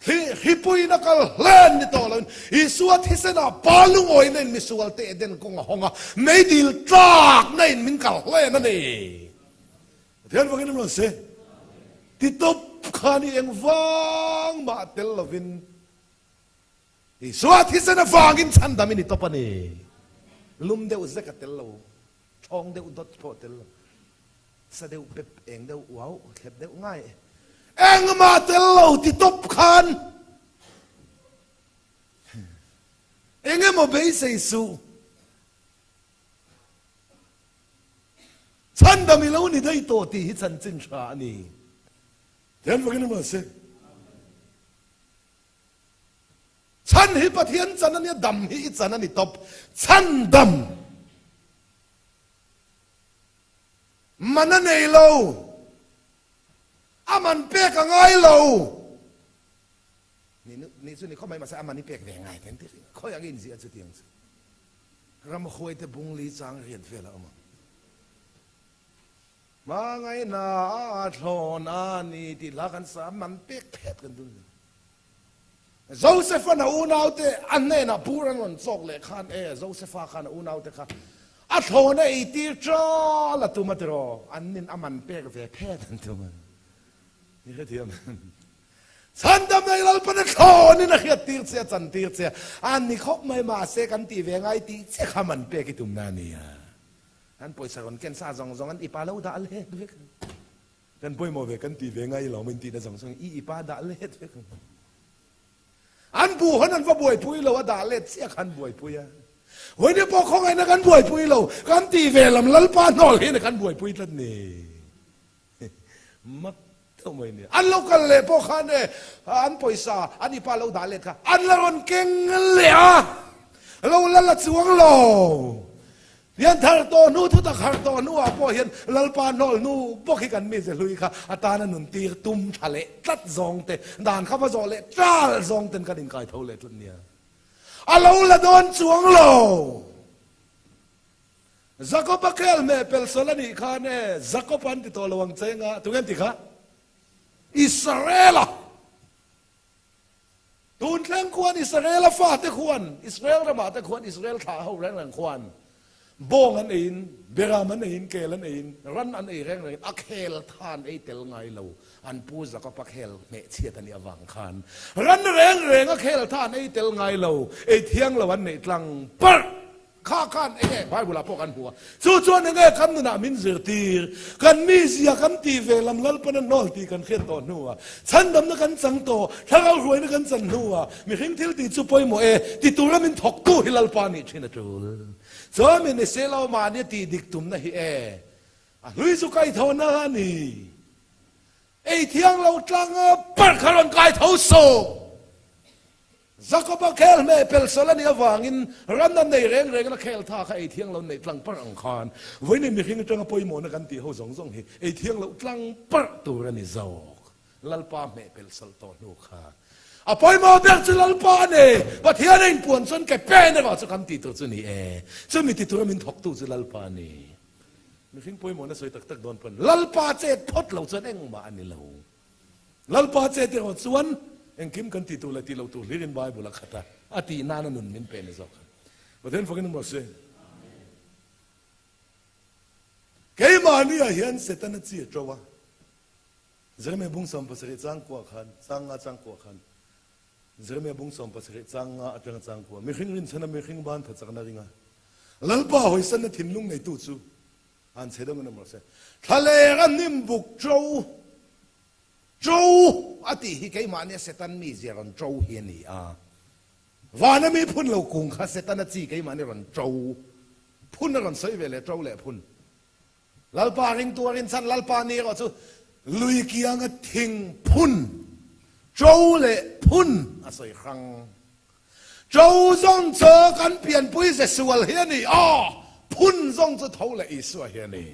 Hripuiin a kal hlen ni tawh loin Isua thisenah pa lungawina in misual te Eden kawng a hawng a, meidil tlakna in min kal hlen a ni. Pathian vangin an rawn se. Ti tawp khan i engvang mah tel lovin Isua thisen avangin chhandam i ni tawp a ni. Lum deuh zek a tel lo, thawng deuh dawt pawh a tel lo. Sa deuh pep eng deuh uau thlep deuh ngai engmah tel lo ti tawp khan eng emaw beisei suh chhandam i lo ni daih tawh tih hi chanchin tha a ni. Thian vakin emaw se. Chhan hi Pathian chan a nia dam hi i chan a ni tawp chhandam. Man a nei lo. A man pek a ngai lo. Ni ni chu ni khawp mai mahse a man i pek ve ngai ten ti ring. Khawi ang i inziah chutiang chu. Ramhuai te bung li chang riat vel a awm ang. Hmangaihna a thlawn a ni tih hla kan sa a man pek phet kan tum. Josefa'n a unaute a hnenah bur an rawn chawk leh khan e, Josefa khan a unaute kha a thlawn a eitir ṭal a tum a tiraw, an nin a man pek ve phet an tum a ni. I hrethiam em? Chhandam nei Lalpan a thlawnin a hriattir che, a chantir che a ni khawp mai, mahse kan tih ve ngai tih che kha man pek i tumna a ni a. An pawisa rawn ken sa zawng zawng an ipa lo dah let vek. Kan pawimawh ve kan ti ve ngai lo min tihna zawng zawng i i pa dah let vek ang. An bu hawn an va buaipui lo a dah let chiah kha an buaipui a. Vawiin pawh khawngaihna kan buaipui lo kan ti ve lam Lalpa hnawl hian kan buaipui tlat ni. Mak deuh mai nia. An lo kal leh pawh khan e an pawisa an i pa lo dah let kha an la rawn keng leh a. Lo la la chuang lo. Hian thar tawh hnu, thutak harh tawh hnuah pawh hian Lalpa hnawl hnu bawk hi kan mize hlui kha a tana nun tir tum tha leh tlat zawng te, dan kha va zawh leh tal zawng ten kan inkai tho leh tlat nia. A lo la dawn chuang lo. Jakob-a khel hmeh pel sawl a nih khan e, Jakob an ti tawh lo ang che nga, tunge an ti kha? Israel-a! Tun thleng khuan Israel-a fate khuan, Israel ramah te khuan Israel thlah ho reng reng khuan bawng an eiin, beram an eiin, kel an eiin, ran an ei reng rengin a khel tha an ei tel ngai lo. An pu Jakob-a khel hmeh chhiat a nih avang khan ran reng reng a khel tha an ei tel ngai lo, ei thiang lo an neih tlang parh. Kha khan eng nge Bible ah pawh kan hmu a, chu chuan eng nge kan nunah min zirtir, kan mizia kan tih ve lam Lalpan a hnawl tih kan hriat tawh hnuah, chhandamna kan chang tawh, thlarau hruaina kan chan hnuah, mihring thil tih chu pawimawh e, ti tura min thawktu hi Lalpa nih thin a tul. Chuan mi ni se lo mahni a tih dik tumna hi e, a hlui chu kaihthawhna a ni. Ei thiang lo tlang parh kha rawn kaitho suh. Jakoba khel hmeh pel sal a nih avangin ran a nei reng reng a khel tha kha ei thiang lo neih tlang parh ang khan vawiin mihring atanga pawimawhna kan tih ho zawng zawng hi ei thiang loh tlang parh tur a ni zawk. Lalpa hmeh pel sal tawh hnu kha a pawimawh ber chu Lalpa a ni. Pathian a inpuan chuan ke pen erawh chu kan tih tur chu ni e. Chumi ti tura min thawktu chu Lalpa a ni. Mihring pawimawhna sawi tak tak dawn pawn Lalpa chet phawt lo chuan engmah a ni lo. Lalpa che tih erawh chuan engkim kan tih tur leh tih loh tur hlirin Bible a khat a, a tih nana nun min pe ni zawk a. Pathian fakin awm rawh se. Keimahni ah hian Setana chi a to a. Jeremia bung 17 chang kuah khan, chang nga chang kuah khan, Jeremia bung 17 chang nga atanga chang kuah, mihring rinchhana mihring ban tha chakna ringa Lalpa hawisanna thinlung neitu chu An chhe deuh in awm rawh se. Thlaler a hnim buk ṭo, ṭo a tih hi keimahnia Setan mizia rawn ṭo hi a ni a. Vana mi phun lo kung kha Setana chi keimahni rawn ṭo, phun a rawn sawi ve leh ṭo leh phun. Lalpa ringtu a rinchhan Lalpa ni erawh chu lui kianga thing phun, ṭo leh phun a sawi hrang. Ṭo zawng chu kan pianpui ze sual hi a ni a, phun zawng chu tho leh Isua hi a ni.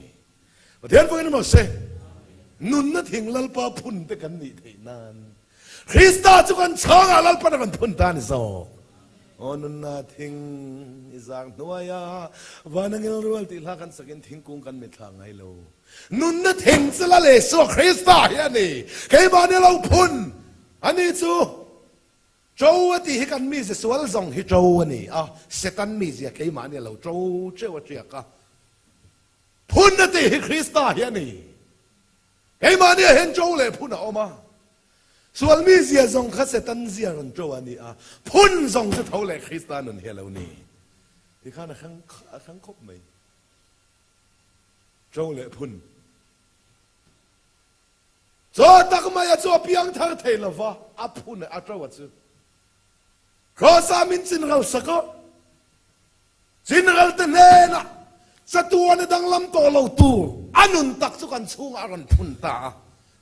Pathian pawhin emaw se, nunna thing Lalpa phun te kan nih theih nan Krista chu kan chhangah Lalpan a kan phun ta a ni zawk. Aw nunna thing i zang hnuaia van a ngil rual tih hla kan sakin thingkung kan mitthla ngai lo. Nunna thing chu Lal Isua Krista hi a ni. Keimahni lo phun a ni chu. Ṭo a tih hi kan mizia sual zawng hi ṭo a ni a, Setan mizia keimahni a lo ṭo ṭeuh a ṭiak a. Phun a tih hi Krista hi a ni. Keimahni ah hian ṭo leh phun a awm a. Sual mizia zawng kha Setan zia rawn ṭo a ni a, phun zawng chu tho leh Krista nun hi a lo ni. Tikhan a hrang a hrang khawp mai. Ṭo leh phun. Chaw tak mai a chu a piang thar thei lo va, a phun a to a chu. Kraws-ah min chinral sak a, chinral te hnenah chatuan a danglam tawh lo tur a nun tak chu kan chhungah a rawn phun ta a.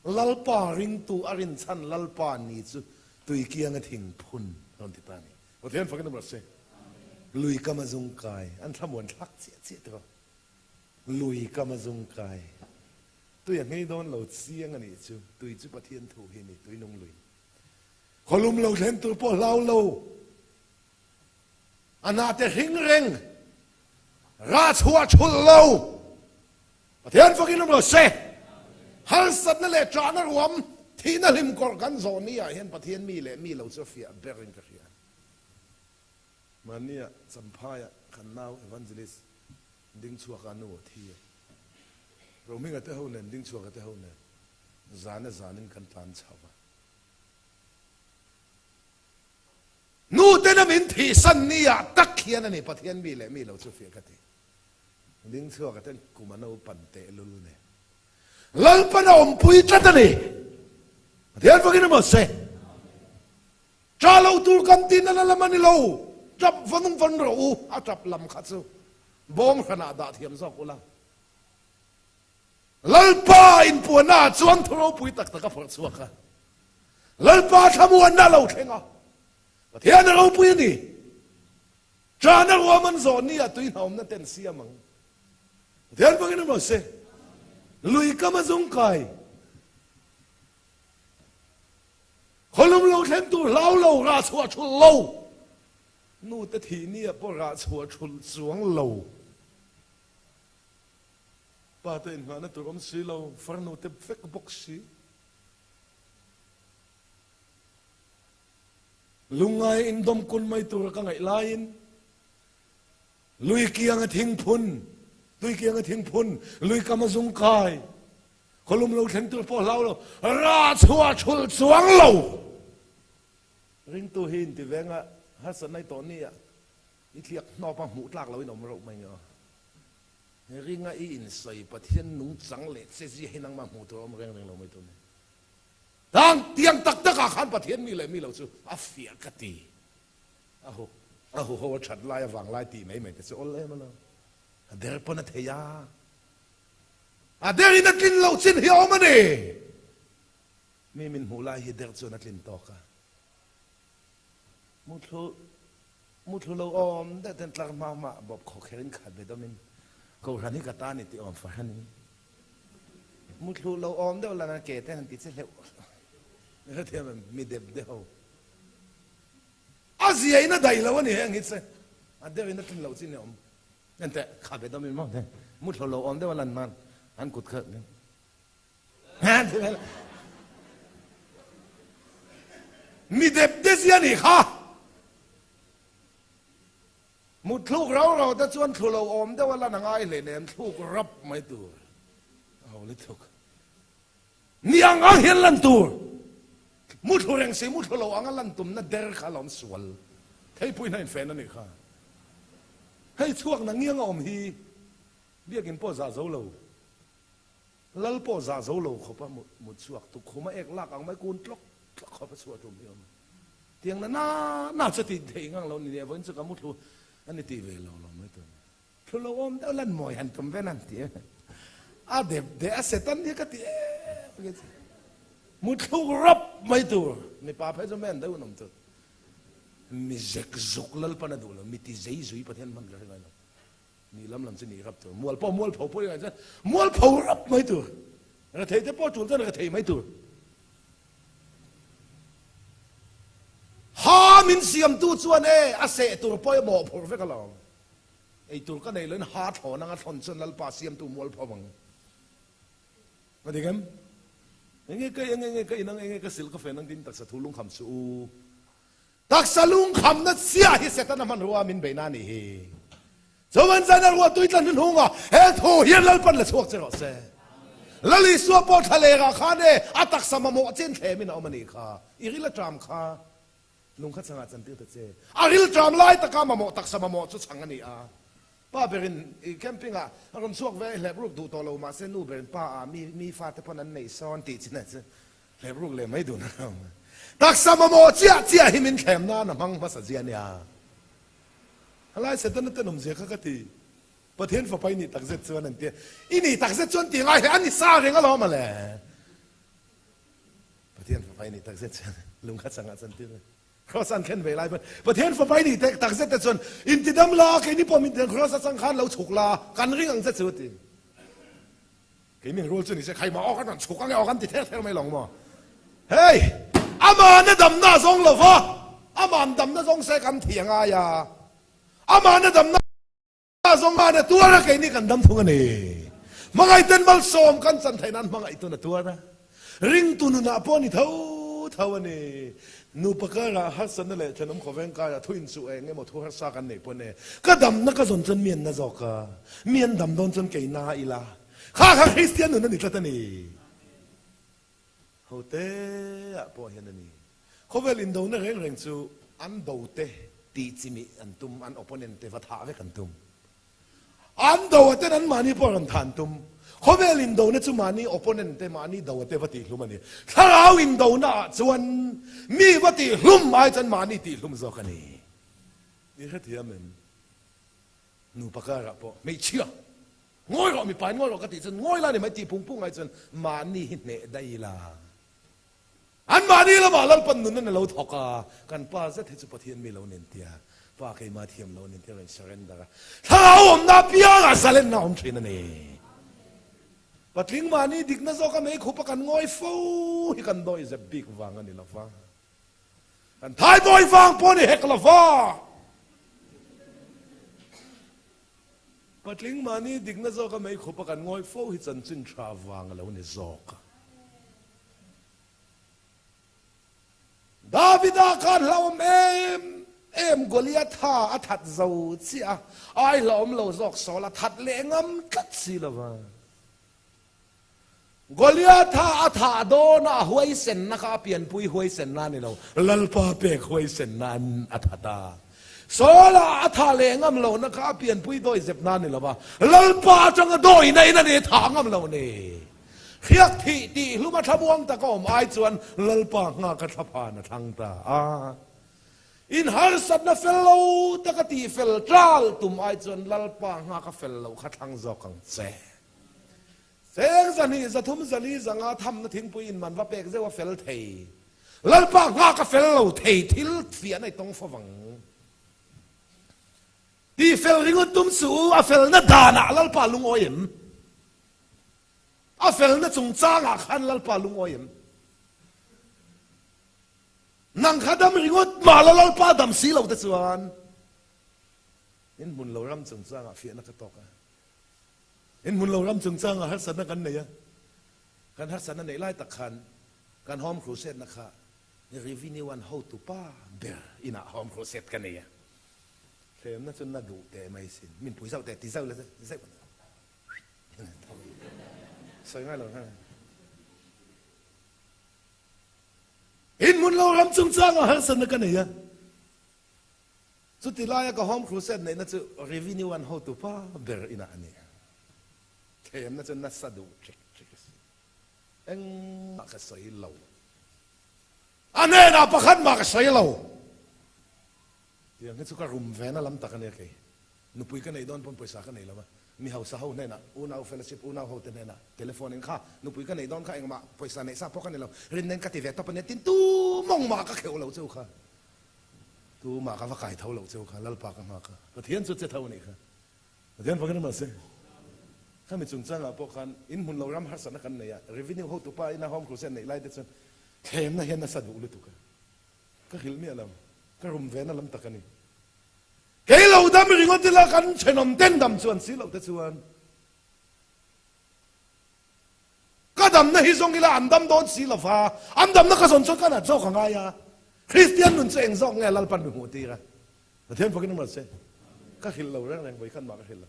Lalpa ringtu a rinchhan Lalpa ni chu tui kianga thing phun a rawn ti ta a ni. Pathian fakin awm rawh se. Lui kam a zung kai, an thlamuan thlak chiah chiah tawh a. Lui kam a zung kai. Tui a nghei dawn lo chiang a nih chu, tui chu Pathian thu hi a ni, tui nung lui. Khawlum lo thlen tur pawh hlau lo, a na te hring reng, rah chhuah thulh lo, Pathian fakin awm rawh se. Harsatna leh ṭahna ruam, thihna hlim kawrh kan zawh ni ah hian Pathian mi leh mi lo chu a fiah berin ka hria. Mahnia Champhaiah kan nau Evangelist Dingchhuaka nu a thi a. Rohminga te ho nen, Dingchhuaka te ho nen zana zanin kan tlan chho va. Nu tena min thihsan ni ah tak hian a ni Pathian mi leh mi lo chu fiah ka ti. Dingchhuaka ten kum a naupan tehlul nen. Lalpan a awmpui tlat a ni. Pathian fakin emaw se. Ṭah lo tur kan tih nana lam a ni lo, ṭap vanung van rawh u, a ṭap lam kha chu bawm hranah dah thiam zawk ula. Lalpa inpuanna ah chuan thu ropui tak tak a phawrh chhuak a, Lalpa thlamuanna a lo thleng a, Pathian a ropui a ni. Ṭahna ruam an zawh ni ah tui hnawmna ten siam ang. Pathian bangin emaw se, lui kam a zung kai. Khawlum lo thleng tur hlau lo, rah chhuah thulh lo. Nu te thih ni ah pawh rah chhuah thulh chuang lo. Pa te inngahna tur awm si lo, farnu te vek bawk si. Lungngai indawm kun mai tura ka ngaih laiin lui kianga thingphun, tui kianga thingphun, lui kama zung kai, khawlum lo thleng tur pawh hlau lo, rah chhuah thul chuang lo. Ringtu hi inti venga harsatna i tawh ni ah i thliak hnawp a hmuh tlak loin awm reuh mai nge aw. Ringa i insawi Pathian nungchang leh che zia hi nangmah hmuh tur a awm reng reng lo mai tur ni. Tang tiang tak tak ah khan Pathian mi leh mi lo chu a fiah ka ti. A hu a hu ho a that lai avang lai tih mai mai te chu awl em alo. A der pawn a thei a. A der in a tlin loh chin hi a awm a ni. Mi min hmuh lai hi der chuan a tlin tawk a. Muthlu muthlu lo awm deuh ten tlar hma hma bawp khaw kher in khat ve dawm in Kohhran hi ka ta ni tih awm fahran in muthlu lo awm deuh lan a ke te han ti che hleuh hrethiam em mi dep deuh ho a zia in a daih lo a ni heng hi che a deuh in a tlin loh chi ni awm enteh kha ve dawm in maw muthlu lo awm deuh a lan nan an kut kha Mi dep te zia nih kha. Mut thluk rau rau te chuan thlu lo awm deuh a lan a ngai hle nem thluk rap mai tur. A ho lutuk. Ni ang ang hian lan tur. Mu thlu reng si mu thlu lo ang a lan tumna der kha a lawm sual. Theipui hna infen a nih kha. Hei chhuak na ngiang a awm hi biakin pawh zah zo lo. Lal pawh zah zo lo khawp a mut chhuak tuk khum a ek lak ang mai kun tlawk tlawk khawp a chhuah tum hi awm. Tiang na na na chu tih theih ngang lo ni nia vawiin chu ka mu thlu a ni tih ve lo lo mai tur. Thlu lo awm deuh lan mawi han tum ven han ti e. A dep deh a setan hi ka ti em em. Mu thluk rap mai tur. Mipa phei chu men deuh an awm tur. Mi zek zuk Lalpan a duh lo, mi ti zei zui Pathian hman ka hre ngai lo. Ni lam lam chu ni rap tur. Mual pawh mual pho pawh i ngaih chuan mual pho rap mai tur. Rethei te pawh tul chuan rethei mai tur. Ha min siamtu chuan e a seh tur pawh i mawhphurh vek alawm. Ei tur ka nei loin ha thlawn anga thlawn chuan Lalpa siamtu mual pho ang. A dik em? Enge ka eng enge ka inang enge ka sil ka fen ang tin taksa thu lungkham suh u. Taksa lungkhamna chiah hi Setana hmanrua min beihna a nih hi. Chuan zan a ruah tui tla hnuhnunga he thu hian Lalpan la chhuak che rawh se. Lal Isua pawh thla lerah khan e a taksa mamawh chin thlemin a awm a nih kha. I ril a ṭam kha lung kha changah chantir ta che. A ril ṭam lai taka mamawh taksa mamawh chu chhang a ni a. Pa berin i camping ah a rawn chhuak ve a, i hlep ruk duh tawh lo mahse nu berin pa ah mi mi fate pawn an neih sawn tih chin a chu Hlep ruk leh mai dun a lo. Taksa mamawh chiah chiah hi min thlem nan a hmang hmasa zia nia. Helai Setana tenawm zia kha ka ti. Pathian fapa i nih takzet chuan an ti a. I nih takzet chuan tih ngai hle a ni sa reng alawm a le. Pathian fapa i nih takzet chuan lung kha changah chuan tir a. Kraws an khen ve lai pawn Pathian fapa i nih takzet te chuan intidam la keini pawh min kraws atang khan lo chhuk la kan ring ang che chu a ti. Kei min rul chu ni se khaimah aw kan rawn chhuk ange aw kan ti ther ther mai lawng maw? Hei! Amahna damna zawng lo va, aman damna zawng se kan thi angai a, amahna damna zawng a tuar a keini kan dam thung a ni. Hmangaihten malsawm kan chan theih nan hmangaihtun a tuar a, ringtu nunah pawh a ni tho tho a ni. Nupa karah harsatna leh thenawm khawveng karah thu inchuh eng emaw thu harsa kan neih pawh ne ka damna ka zawn chuan mi an na zawk a, mi an dam dawn chuan kei na ila. Kha kha Kristian nun a ni tlat a ni. Hote ah pawh hian a ni. Khawvel indona reng reng chu an do te tih chimih an tum, an opponent te va thah vek an tum. An do a ten an mahni pawh rawn thah an tum. Khawvel indona chu mahni opponent te mahni do a te va tih hlum a ni. Thlarau indona ah chuan mi va tih hlum ai chuan mahni tih hlum zawk a ni. I hrethiam em? Nupa karah pawh hmeichhia Ngawi rawh mipa in ngawi rawh ka tih chuan ngawi la ni mai tih pung pung ai chuan mahni hi hneh daih ila. An mahni lamah Lalpan nun an lo thawk a, kan pa zet hi chu Pathian mi lo nen tia, pa keimah thiam lo nen tia rawn surrender a, thlarau awmna apiangah zalenna a awm thin a ni. Patling mahni dikna zawka meikhup a kan ngawi fo hi kan dawi zep bik vang a ni lo va. Kan thaibawi vang pawh a ni hek lo va. Patling mahni dikna zawka mei khupa kan ngawih fo hi chanchin tha vang a lo ni zawk a. Davida khan hlauhawm em em Goliatha a that zo chiah a, ai hlauhawm lo zawk Saul a that leh ngam tlat si lo va. Goliatha a thah dawna a huaisenna kha a pianpui huaisenna a ni lo, Lalpa pek huaisenna an a that a. Saula a thah leh ngam lohna kha a pianpui dawihzepna a ni lo va, Lalpa atanga dawihna in a ni thah ngam lo ni. Hriak thih tih hlum a thlamuang tak a awm ai chuan Lalpa nghak a thlaphan a thlang ta a. In harsatna fel lo taka tih fel tral tum ai chuan Lalpa nghak a fel loh kha thlang zawk ang che. Cheng 200, 300, 400, 500 thamna thingpui in man va pek zeuh a fel thei. Lalpa nghak a fel lo thei thil fiahna i tawng fo vang. Tih fel ringawt tum suh u, a felna danah Lalpa lungawi em? A felna chungchangah khan Lalpa lungawi em? Nang kha dam ringawt mah la Lalpa dam si lo te chuan in hmun lo ram chungchangah fiahna ka tawk a. In hmun lo ram chungchangah harsatna kan nei a, kan harsatna neih lai tak khan kan Home Crusade-na kha Revenue an hotu pa ber inah Home Crusade ka nei a. Thlemna chu na duh teh mai sin, min pui zauh teh ti zauh la zeuh sawi ngai lo ha. In hmun lo ram chungchangah harsatna ka nei a. Chuti laia ka Home Crusade neihna chu Revenue an hotu pa ber inah a ni. Thlemna chu nasa duh ṭek ṭek a si. Engmah ka sawi lo. A hnenah pakhat mah ka sawi lo. Tiang hi chu ka rum vena lam tak a nia kei. Nupui ka neih dawn pawn pawisa ka nei lo va. Mi hausa ho hnenah, unau fellowship unau ho te hnenah telephone in kha nupui ka neih dawn kha engmah pawisa neih sa pawh ka ni lo. Rinna in ka ti ve tawp a nia tin tu mawng mah ka kheuh lo cheu kha. Tumah ka va kai tho loh cheu kha, Lalpa ka nghak a, Pathian chu che tho a nih kha. Pathian fakin a mahse, khami chungchangah pawh khan in hmun lo ram harsatna kan nei a, revenue hotupa ina Home Crusade neih lai te chuan thlemna hian nasa duh lutuk a, ka hrilh miah lo, ka rum ve na lam tak a ni. Kei lo dam ringawt ila kan thenawm ten dam chuan si loh te chuan Ka damna hi zawng ila an dam dawn si lo va, an damna ka zawn chuan ka nat zawk a ngai a. Kristian nun chu eng zawk nge Lalpan mi hmuh tir a? Pathian fakin awm rawh se. Ka hrilh lo reng reng, vawikhat mah ka hrilh lo.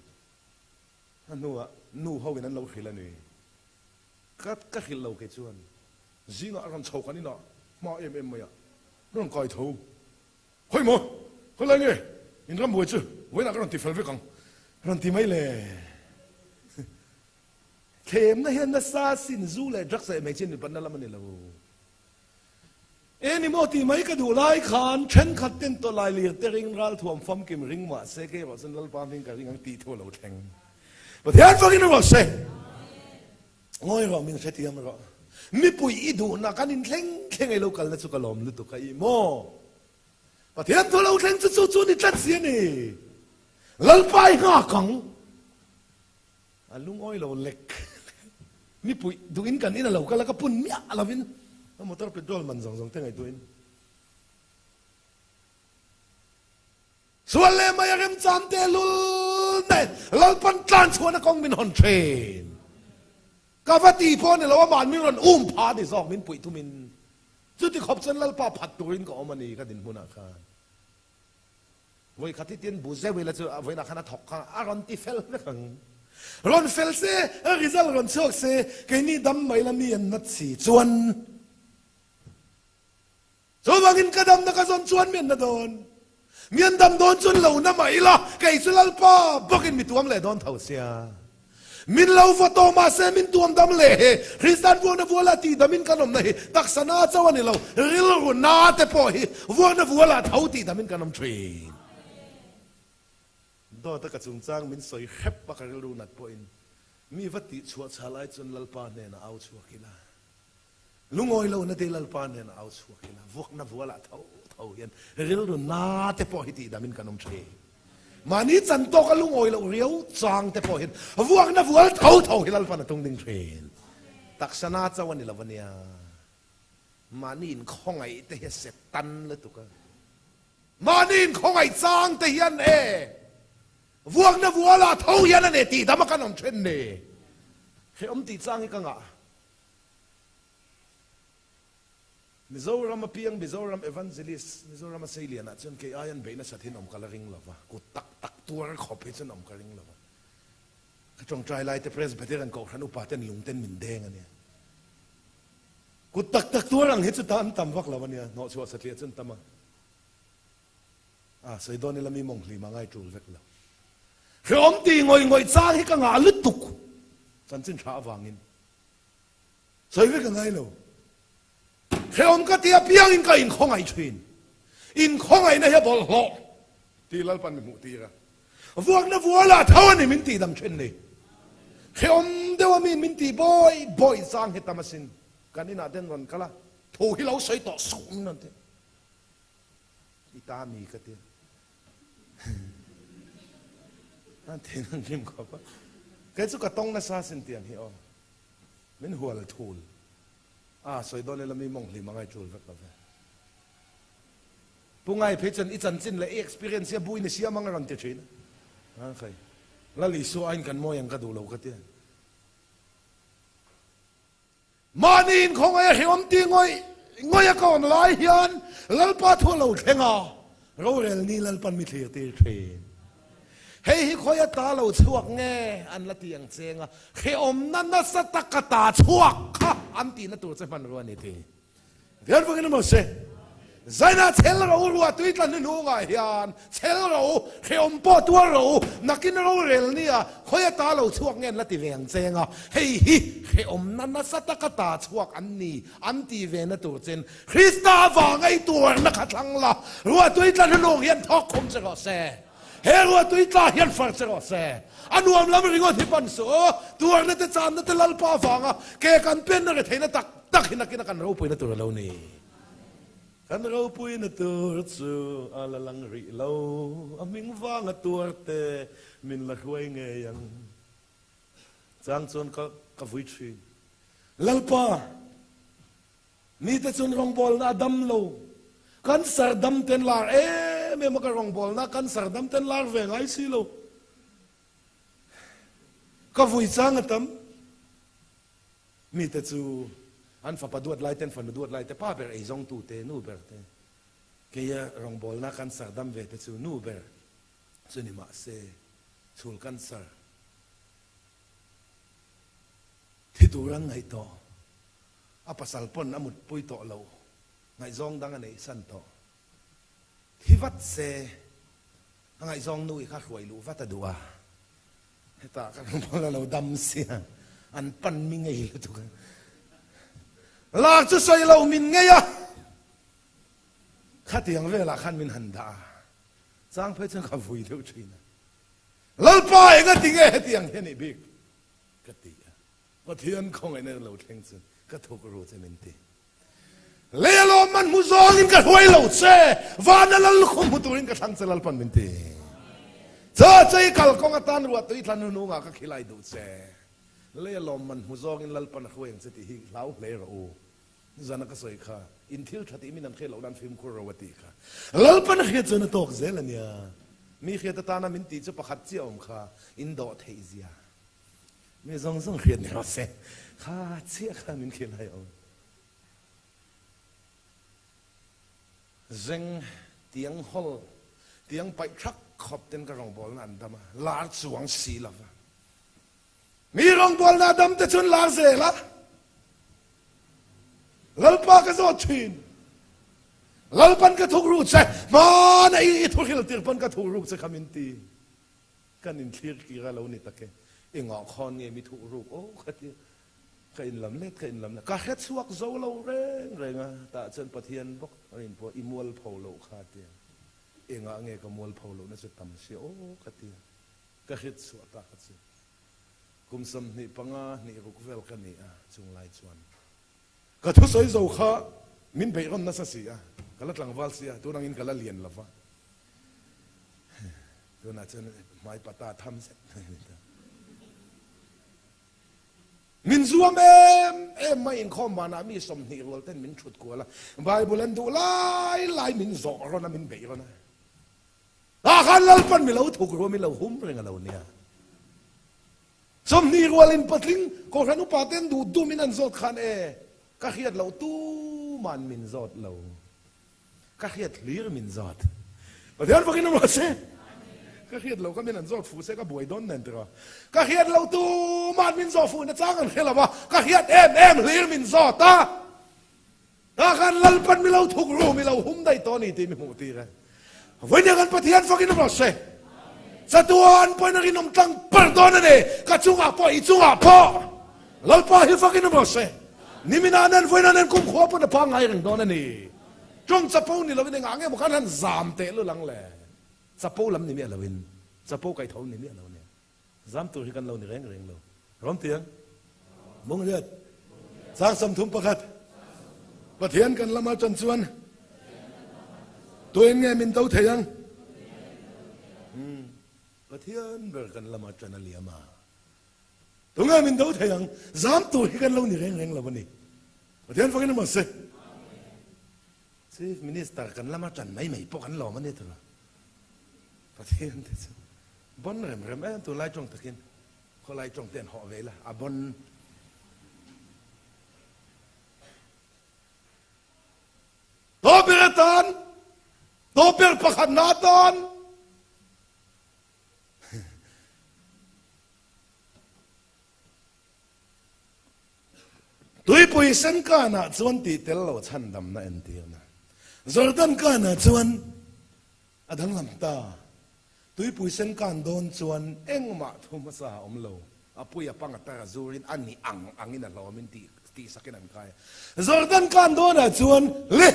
A hnuah nu ho in an lo hrilh a ni. Ka ka hrilh lo kei chuan zingah a rawn chho kan inah hma em em mai a, rawn kai tho. Hawi maw? Khawi lai nge in ram buai chu vawiinah ka rawn ti fel vek ang, rawn ti mai le. Thlemna hian nasa sin zu leh drugs leh hmeichhia nupatna lam a ni lo. Eng emaw tih mai ka duh lai khan thenkhat ten tawlai lir te ring ralthuam famkim ring mah se kei erawh chuan Lalpa hming ka ring ang tih thu a lo thleng. Pathian fakin rawh se. Ngawi rawh min hrethiam rawh. Mipui i duhna kan inthleng thleng ei lo kalna chu ka lawm lutuk a i maw? Pathian thu lo thleng chu chu chu ni tlat si a ni. Lalpa i nghak ang. A lungawi lo lek. Mipui duhin kan in a lo kal a, ka pun miah lovin a motor petrol man zawng zawng te ngaihtuahin sual leh mai a remchang te lul nen Lalpan tlan chhuahna kawng min hawn thin. Ka va ti pawh ni lo amah min rawn um pha a ni zawk min puih thumin. Chuti khawp chuan Lalpa phat turin ka awm a ni ka dinhmunah khan. Vawi khat hi tin bu zeuh ila chu vawiinah khan a thawk kha a rawn ti fel vek ang. Rawn fel se, a result rawn chhuak se, keini dam mai la mi an nat si chuan chuvangin ka damna ka zawn chuan mi an na dawn. Mi an dam dawn chuan lo na mah ila kei chu Lalpa bawkin mi tuam leh dawn tho sia. Min lo va tawh mahse min tuam dam leh he Kristian vuakna vuala tih damin kan awmna hi taksa na chauh a ni lo, rilru na te pawh hi vuakna vuala tho tih damin kan awm thin. Dawt a ka chungchang min sawi hrep a ka rilru nat pawhin mi va tih chhuah chhal ai chuan Lalpa hnenah au chhuak ila. Lungawi lo na te Lalpa nen a au chhuak ila, vuakna vualah tho tho hian rilru na te pawh hi tihdamin kan awm thin. Mahni chan tawka lungawi loh riau chang te pawh hian vuakna vual tho tho hi Lalpan a tung ding thin. Taksa na chauh a ni lo a nia. Mahni inkhawngaih te hi a set tan lutuk a. Mahni inkhawngaih chang te hian e. Vuakna vuala tho hian a ne tih dam a kan awm then ne. Hrehawm tih chang hi ka ngah. Mizoram a piang Mizoram Evangelist, Mizoram a seilian ah chuan kei ai an beih nasat hian awm ka la ring lova, kut tak tak tuar khawp hi chuan awm ka ring lova. Ka tawngtai lai te Presbyterian Kohhran upa ten lung ten min deng a nia. Kut tak tak tuar ang hi chu ta an tam vak lo a nia, hnawhchhuah satliah chu an tam a. A sawi dawn ila mi mawng hlim a ngai tul vek lo. Hrehawm ti ngawih ngawih chang hi ka ngah lutuk chanchin tha avangin. Sawi vek a ngai lo. Hrehawm ka ti apiangin ka inkhawngaih thin. Inkhawngaihna hi a bawlhhlawh tih Lalpan mi hmuh tir a. Vuakna vualah tho a ni min tihdam thin ni. Hrehawm deuh a mi min tih bawi bawi chang hi tam asin. Kan inah ten rawn kal a, thu hi lo sawi tawh suh min rawn ti. I ta mi ka ti. An thin an rim khawp a. Kei chu ka tawng nasa sin tiang hi aw. Min hual thul. A sawi dawn ila mi mawng hlim a ngai tul vek lo ve. Pu Ngai phei chuan i chanchin leh i experience hi a buin i siam ang a rawn ti thin a. A khai. Lal Isua aiin kan mawi ang ka duh lo ka ti. Mahni inkhawngaih a hrehawm ti ngawih ngawih a ka awm lai hian Lalpa thu a lo thleng a, rorel ni Lalpan mi thlir tir thin. Hei hi khawi ata lo chhuak nge an la ti ang cheng a, hrehawmna nasa taka ta chhuak kha an tihna tur che hmanrua a ni ti. Rian vangin emaw se, Zaina chhel ro ruah tui tla hnuhnungah hian chhel ro, hrehawm pawh tuar ro, nakin rorel nia khawi ata lo chhuak nge an la ti ve ang cheng a, hei hi hrehawmna nasa taka ta chhuak an ni an ti ve na tur chen Krista avanga i tuarna kha thlang la, ruah tui tla hnuhnung hian thawk khum che rawh se. He ruah tui tla hian far che rawh se. A nuam lam ringawt hi pan suh u, tuarna te channa te Lalpa avanga ke kan penna retheihna tak tak hi nakin a kan ropuina tur a lo ni. Kan ropuina tur chu a la lang rih lo, a hming vanga tuar te min la hruai ngei ang. Chang chuan ka ka vui thin. Lalpa! Mite chuan rawngbawlna a dam lo. Cancer dam ten lar em em a ka rawngbawlna cancer dam ten lar ve ngai si lo. Ka vui chang a tam. Mite chu an fapa duat lai ten fanu duat lai te pa ber ei zawng tu te nu ber te keia rawngbawlna cancer dam ve te chu nu ber chu ni mahse chhul cancer thi tur an ngaih tawh. A pasal pawn a mutpui tawh lo, ngaihzawng dang a neih san tawh. Thi vat se, a ngaihzawng nu i kha hruai luh vat a duh a. Hetah ka rawn a lo dam sia, an pan mi ngei lutuk a. Lak chu sawi lo min ngei a, khatiang velah khan min han dah a, chang phei chuan ka vui deuh thin a. Lalpa engati nge hetiang hian i bik? ka ti a. Pathian khawngaihna lo thleng chu ka thuk ru che min ti. Lei a lawm man hmu zawngin ka hruai lo che, vana lal khaw hmu turin ka thlang che Lalpan min ti. Chaw chei kal kawng atan ruah tui thla hnuhnungah ka khilai duh che. Lei a lawm man hmu zawngin Lalpan a hruai ang che tih hi hlau hle rawh u. Nizana ka sawi kha, in thil tha tih min an hriat loh nan fimkhur ro a tih kha. Lalpan a hriat chuan a tawk zel a nia. Mi hriat atana min tih chu pakhat chiah awm kha, in dawh theih zia. Mi zawng zawng hriat ni rawh se. Kha chiah kha min khel hai awm. Zeng tiang hawl tiang paih thak khawp ten ka rawngbawlna an dam a, lar chuang si lo va. Mi rawngbawlna a dam te chuan lar zel a. Lalpa ka zawt thin. Lalpan ka thuk ru che, hmana i thuhril tir pawn ka thuk ruk che kha min ti. Kan inthlir tir a lo ni tak e, engah khawn nge mi thuh ruk aw ka ti a, ka inlam let ka inlam let, ka hre chhuak zo lo reng reng a, tah chuan Pathian bawk a inpawh i mualpho loh kha a ti a, engah nge ka mualpho lohna chu tam si aw ka ti a, ka hrit chhuah tak a chu. Kum 25 hnih ruk vel ka ni a, chunglai chuan ka thusawi zo kha min beih rawn nasa si a, ka la tlangval si a, tun angin ka la lian lo va. Tunah chuan hmai pata tham zet mai a ni ta. Min zuam em em mai inkhawm vanah mi 20 rual ten min thut kual a, Bible an duh lai lai min zawh rawn a, min beih rawn a. Tah khan Lalpan mi lo thuk ruam i lo hum reng a lo nia. 20 rualin patling Kohhran upa ten duh dumin an zawt khan e, ka hriat loh tuman min zawt lo. Ka hriat hlir min zawt. Pathian fakin a ruah se. Ka hriat loh ka min an zawt fuh se ka buai dawn nen tiraw. Ka hriat loh tuman min zawh fuh na chang an hre lo va, ka hriat em em hlir min zawt a. Tah khan Lalpan mi lo thuk ru, mi lo hum daih tawh a ni tih mi hmuh tir e. Vawinia kan Pathian fakin rawh se. Chatuan pawhin a rinawm tlang par dawn a ni. Ka chungah pawh, i chungah pawh Lalpa hi fakin rawh se. Niminah nen, vawiinah nen kumkhua pawn a pangngai reng dawn a ni. Tawng chapo ni lovin engah nge maw khan han zam teh lul ang le. Chapo lam ni miah lovin, chapo kaih tho ni miah lo nia. Zam tur hi kan lo ni reng reng lo. Rawm tiang. Mungriat. Chang 31. Pathian kan lama tan chuan tuin nge min do thei ang? Hmm. Pathian ber kan lama tan a liam a. Tunge min do thei ang? Zam tur hi kan lo ni reng reng lo a ni. Pathian fakin a se. Chief Minister kan lama tan mai mai pawh kan lawm a ni tura. Pathian te chu Bon rem rem em tunlai tawng takin khawlai tawng te an hawh ve ila a bon. Tawper atan tawper pakhat na atan Tuipui sen kanah chuan tih tel lo chhandamna entirna. Jordan kanah chuan A danglam ta. Tuipui sen kan dawn chuan engmah thu hmasa a awm lo. A pui a pang a tar a zurin a ni ang angin a hlawmin tih tihsakin an kai a. Jordan kan dawnah chuan le!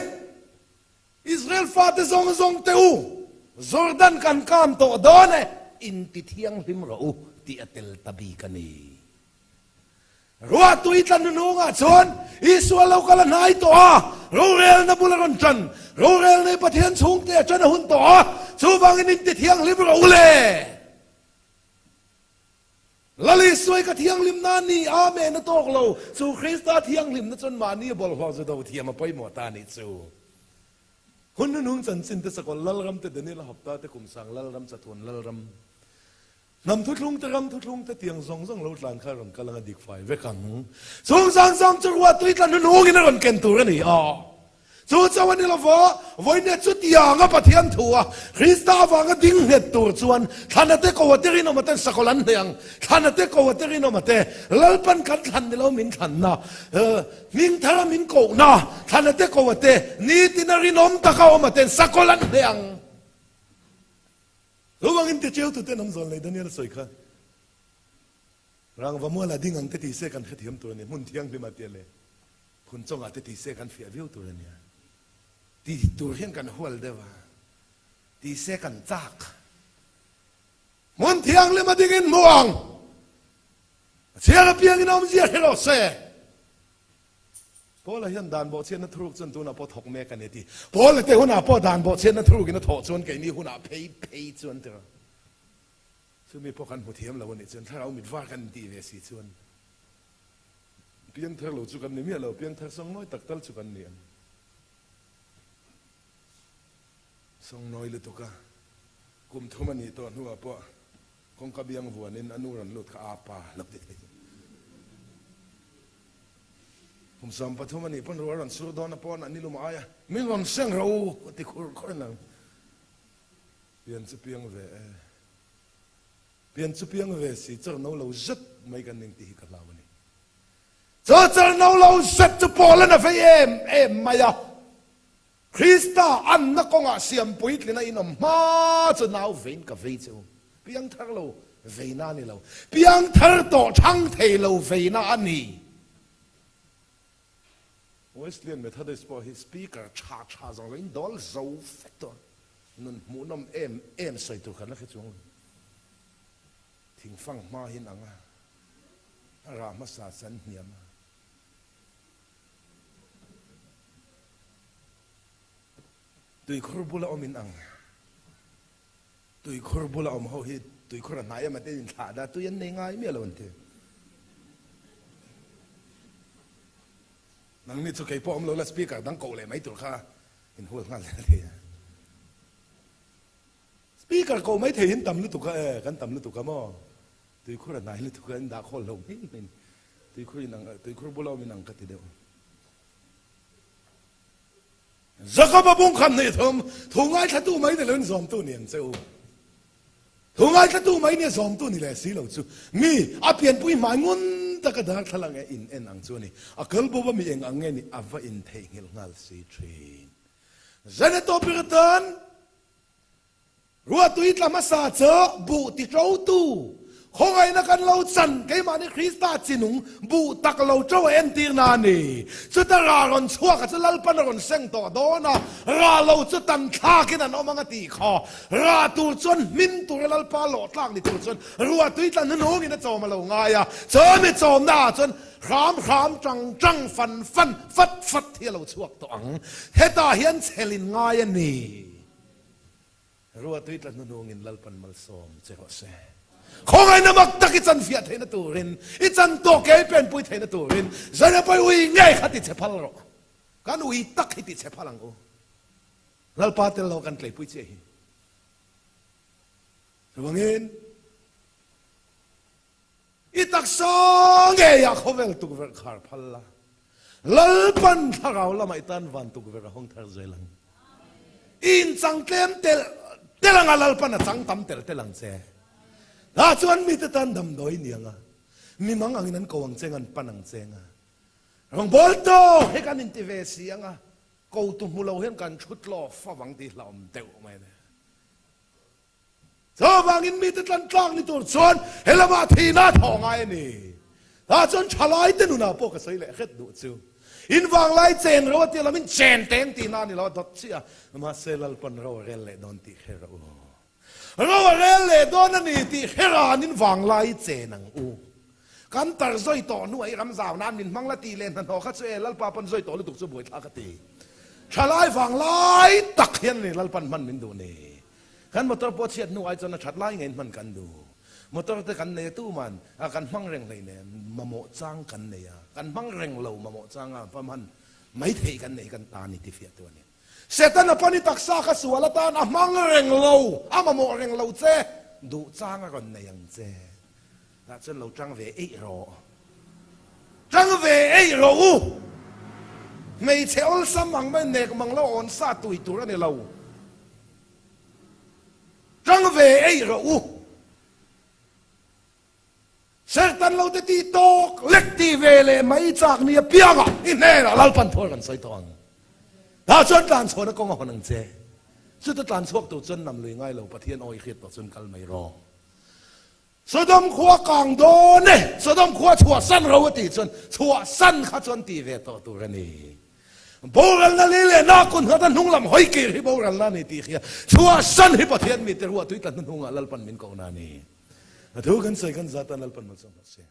Israel fate zawng zawng te u, Jordan kan kan tawh dawn e, inti thianghlim rawh u tih a tel ta bik a ni. Ruahtui tla hnuhnungah chuan Isua lo kal a hnai tawh a, rorelna bul a rawn ṭan. Rorelna hi Pathian chhungte a ṭan a hun tawh a, chuvangin in ti thianghlim rawh u le. Lal Isua hi ka thianghlimna a ni, Amen a tawk lo. Chu Krista thianghlimna chuan mahni a bawlhhlawh zu do thiam a pawimawh ta a nih chu. Hun hnuhnung chanchin te sakawlh Lalram te Daniel a hapta te Kumsang Lalram Chathuan Lalram. Hnam thuthlung te ram thuthlung te tiang zawng zawng lo tlan kha rawn kal anga dik fai vek ang. Chung zang zang chu ruah tui tla hnuhnungin a rawn ken tur a ni a. Chu chauh a ni lo va, vawinia chutianga Pathian thu a Krista avanga ding nghet tur chuan thlana te ko a te rinawm a ten sakawlh an hneh ang. Thlana te ko a te rinawm a te Lalpan kan thlan ni lo min thlanna, hming thara min kohna, thlana te ko a te nitina rinawm taka awm a ten sakawlh an hneh ang. Chuvangin ticheu tuten an zawn lei Daniel sawi kha rangva muala ding ang te ti se kan hrethiam tur a ni, hmun thianghlim ah tia leh phun chawngah te ti se kan fiah viau tur a nia. Ti tur hian kan hual deuh a, ti se kan chak. Hmun thianghlim a dingin hmu ang, a chhiar apiangin a awmzia hre rawh se. Paula hian dan bawhchhiatna thuruk chuan tunah pawh thawk mek a ni a ti. Paula te hunah pawh dan bawhchhiatna thurukin a thawh chuan keini hunah phei phei chuan tiraw. Chumi pawh kan hmu thiam lo a nih chuan thlarau mit var kan intih ve si chuan piangthar lo chu kan ni miah lo, piangthar sawngnawi tak tal chu kan ni ang. Sawngnawi lutuk a kum thum a nih tawh hnuah pawh Kawngka biang vuanin a nu rawn lut kha a pa lo ti thei. Kum 13 a nih pawn rual rawn sur dawn a pawn a nilum aia min rawn seng ro a ti khur khur nang. Pian chu piang ve e. Pian chu piang ve si char no lo zet mai kan ning tih hi ka hlau a ni. Chu char no lo zet chu Paul-an a vei em em mai a. Krista anna kawngah siam puitlina in awm hma chu nau vein ka vei che u. Piangthar lo veina a ni lo. Piangthar tawh thang thei lo veina a ni. Wesleyan Methodist pawh hi speaker tha tha zawng zawng in dawl zo vek tawh a. Nun hmuhnawm em em sawi tur kan la hre chuang lo. Thingfang hma hi an ang a, a rah hmasa chan hniam a. Tuikhur bula awm in ang. Tuikhur bula awm ho hi tuikhur a hnai em a te in thlah da tui an nei ngai miah lo an ti. Nangni chu kei pawh awm lo la speaker dang koh leh mai tur kha in hul nghal zel thei a. Speaker koh mai thei in tam lutuk a e, kan tam lutuk a maw? Tuikhur a hnai lutuk a, in dah khawl lo mai mai ni. Tuikhur in ang, tuikhur bula awm in ang ka ti deuh. Jakob a bungkham hnih thum, thu ngaithlatu mai ni lo in zawmtu ni ang che u. Thu ngaithlatu mai nia zawmtu ni leh si lo chu mi a pianpui hmai ngun taka darthlalang e in en ang chu a ni. A kal bo va mi eng ang nge ni a va intheihnghilh nghal si thin. Zane tawpir atan Ruahtui tla hmasa chu buh ti ṭotu, khawngaihna kan lo chan, keimahni Krista chinung buh tak lo ṭo a entirna a ni. Chuta rah rawn chhuak a chu Lalpan a rawn seng tawh dawn a, rah lo chu tan thlakin an awm ang a tih kha. Rah tur chuan hmin tura Lalpa lawh tlak ni tur chuan ruahtui tla hnuhnungin a chawm a lo ngai a, chumi chawmna ah chuan hram hram, ṭang ṭang, fan fan, fat fat hi a lo chhuak tawh ang. Hetah hian chhelin ngai a ni. Ruahtui tla hnuhnungin Lalpan malsawm che rawh se. Khawngaihna mak tak i chan fiah theihna turin, i chan tawh ke i penpui theihna turin Zanapai ui ngei kha ti che phal rawh. Kan ui tak hi ti che phal ang u. Lalpa tel lo kan tleipui chiah hi. Chuvangin, I taksa ngeiah khawvel tukverh khar phal la, Lalpan thlarau lamah i tan van tukverh a hawng thar zel ang. I inchang tlem tel tel anga Lalpan a chang tam tel tel ang che. Tah chuan mite tan damdawi ni anga, mi mang angin an ko ang che nga, an pan ang che nga. Rawngbawl tawk hi kan inti ve si anga, kotu hmu lo hian kan thu tlawh fo ang tih hlauhawm deuh mai a ni. Chuvangin mite tlan tlak ni tur chuan he lamah thihna a thawh ngai a ni. Tah chuan thalaite nunah pawh ka sawi leh hret duh chu. In vanglai chen ro a tia lamin chen teng tihna a ni lo a dawt chiah a, mahse Lalpan ro a rel leh dawn tih hre rawh u. Ro a rel leh dawn a ni tih hre ranin vanglai chen ang u. Kan tar zawi tawh hnuah i ram zau nan min hmang la tih leh hnahnawh kha chu e Lalpa pawn zawi tawh lutuk chu buaithlak a ti. Thalai vanglai tak hian a ni Lalpan hman min duh ni. Kan motor pawh chhiat hnu ai chuan a that lai ngeiin hman kan duh. Motor te kan nei a tuman a kan hmang reng hleinem mamawh chang kan nei a, kan hmang reng lo mamawh chang a va hman mai theih kan nei kan ta ni ti fiah tu a ni. Setana pawn i taksa kha sual atan a hmang reng lo, a mamawh reng lo che, duh chang a rawn nei ang che. Tah chuan lo tang ve eih rawh. Tang ve eih rawh u. Hmeichhe awlsam ang mai nek mang lo awn sa tui tur a ni lo. Tang ve eih rawh u. Sertan lo te tih tawk lek ti ve leh mai chak ni apiangah i hnenah Lalpan thu a rawn sawi tawh ang. Tah chuan tlan chhuahna kawng a hawn ang che. Chuta tlan chhuak tur chuan nam lui ngai lo Pathian aw i hriat tawh chuan kal mai rawh. Sodom khua kang dawn e, Sodom khua chhuahsan ro a tih chuan chhuahsan kha chuan tih ve tawh tur a ni. Boralna li leh na kun nghat a hnung lam hawi kir hi boralna a ni tih hria. Chhuahsan hi Pathian mite ruah tui tla hnuhnungah Lalpan min kohna a ni. A thu kan sawi kan zat a Lalpan malsawm rawh se.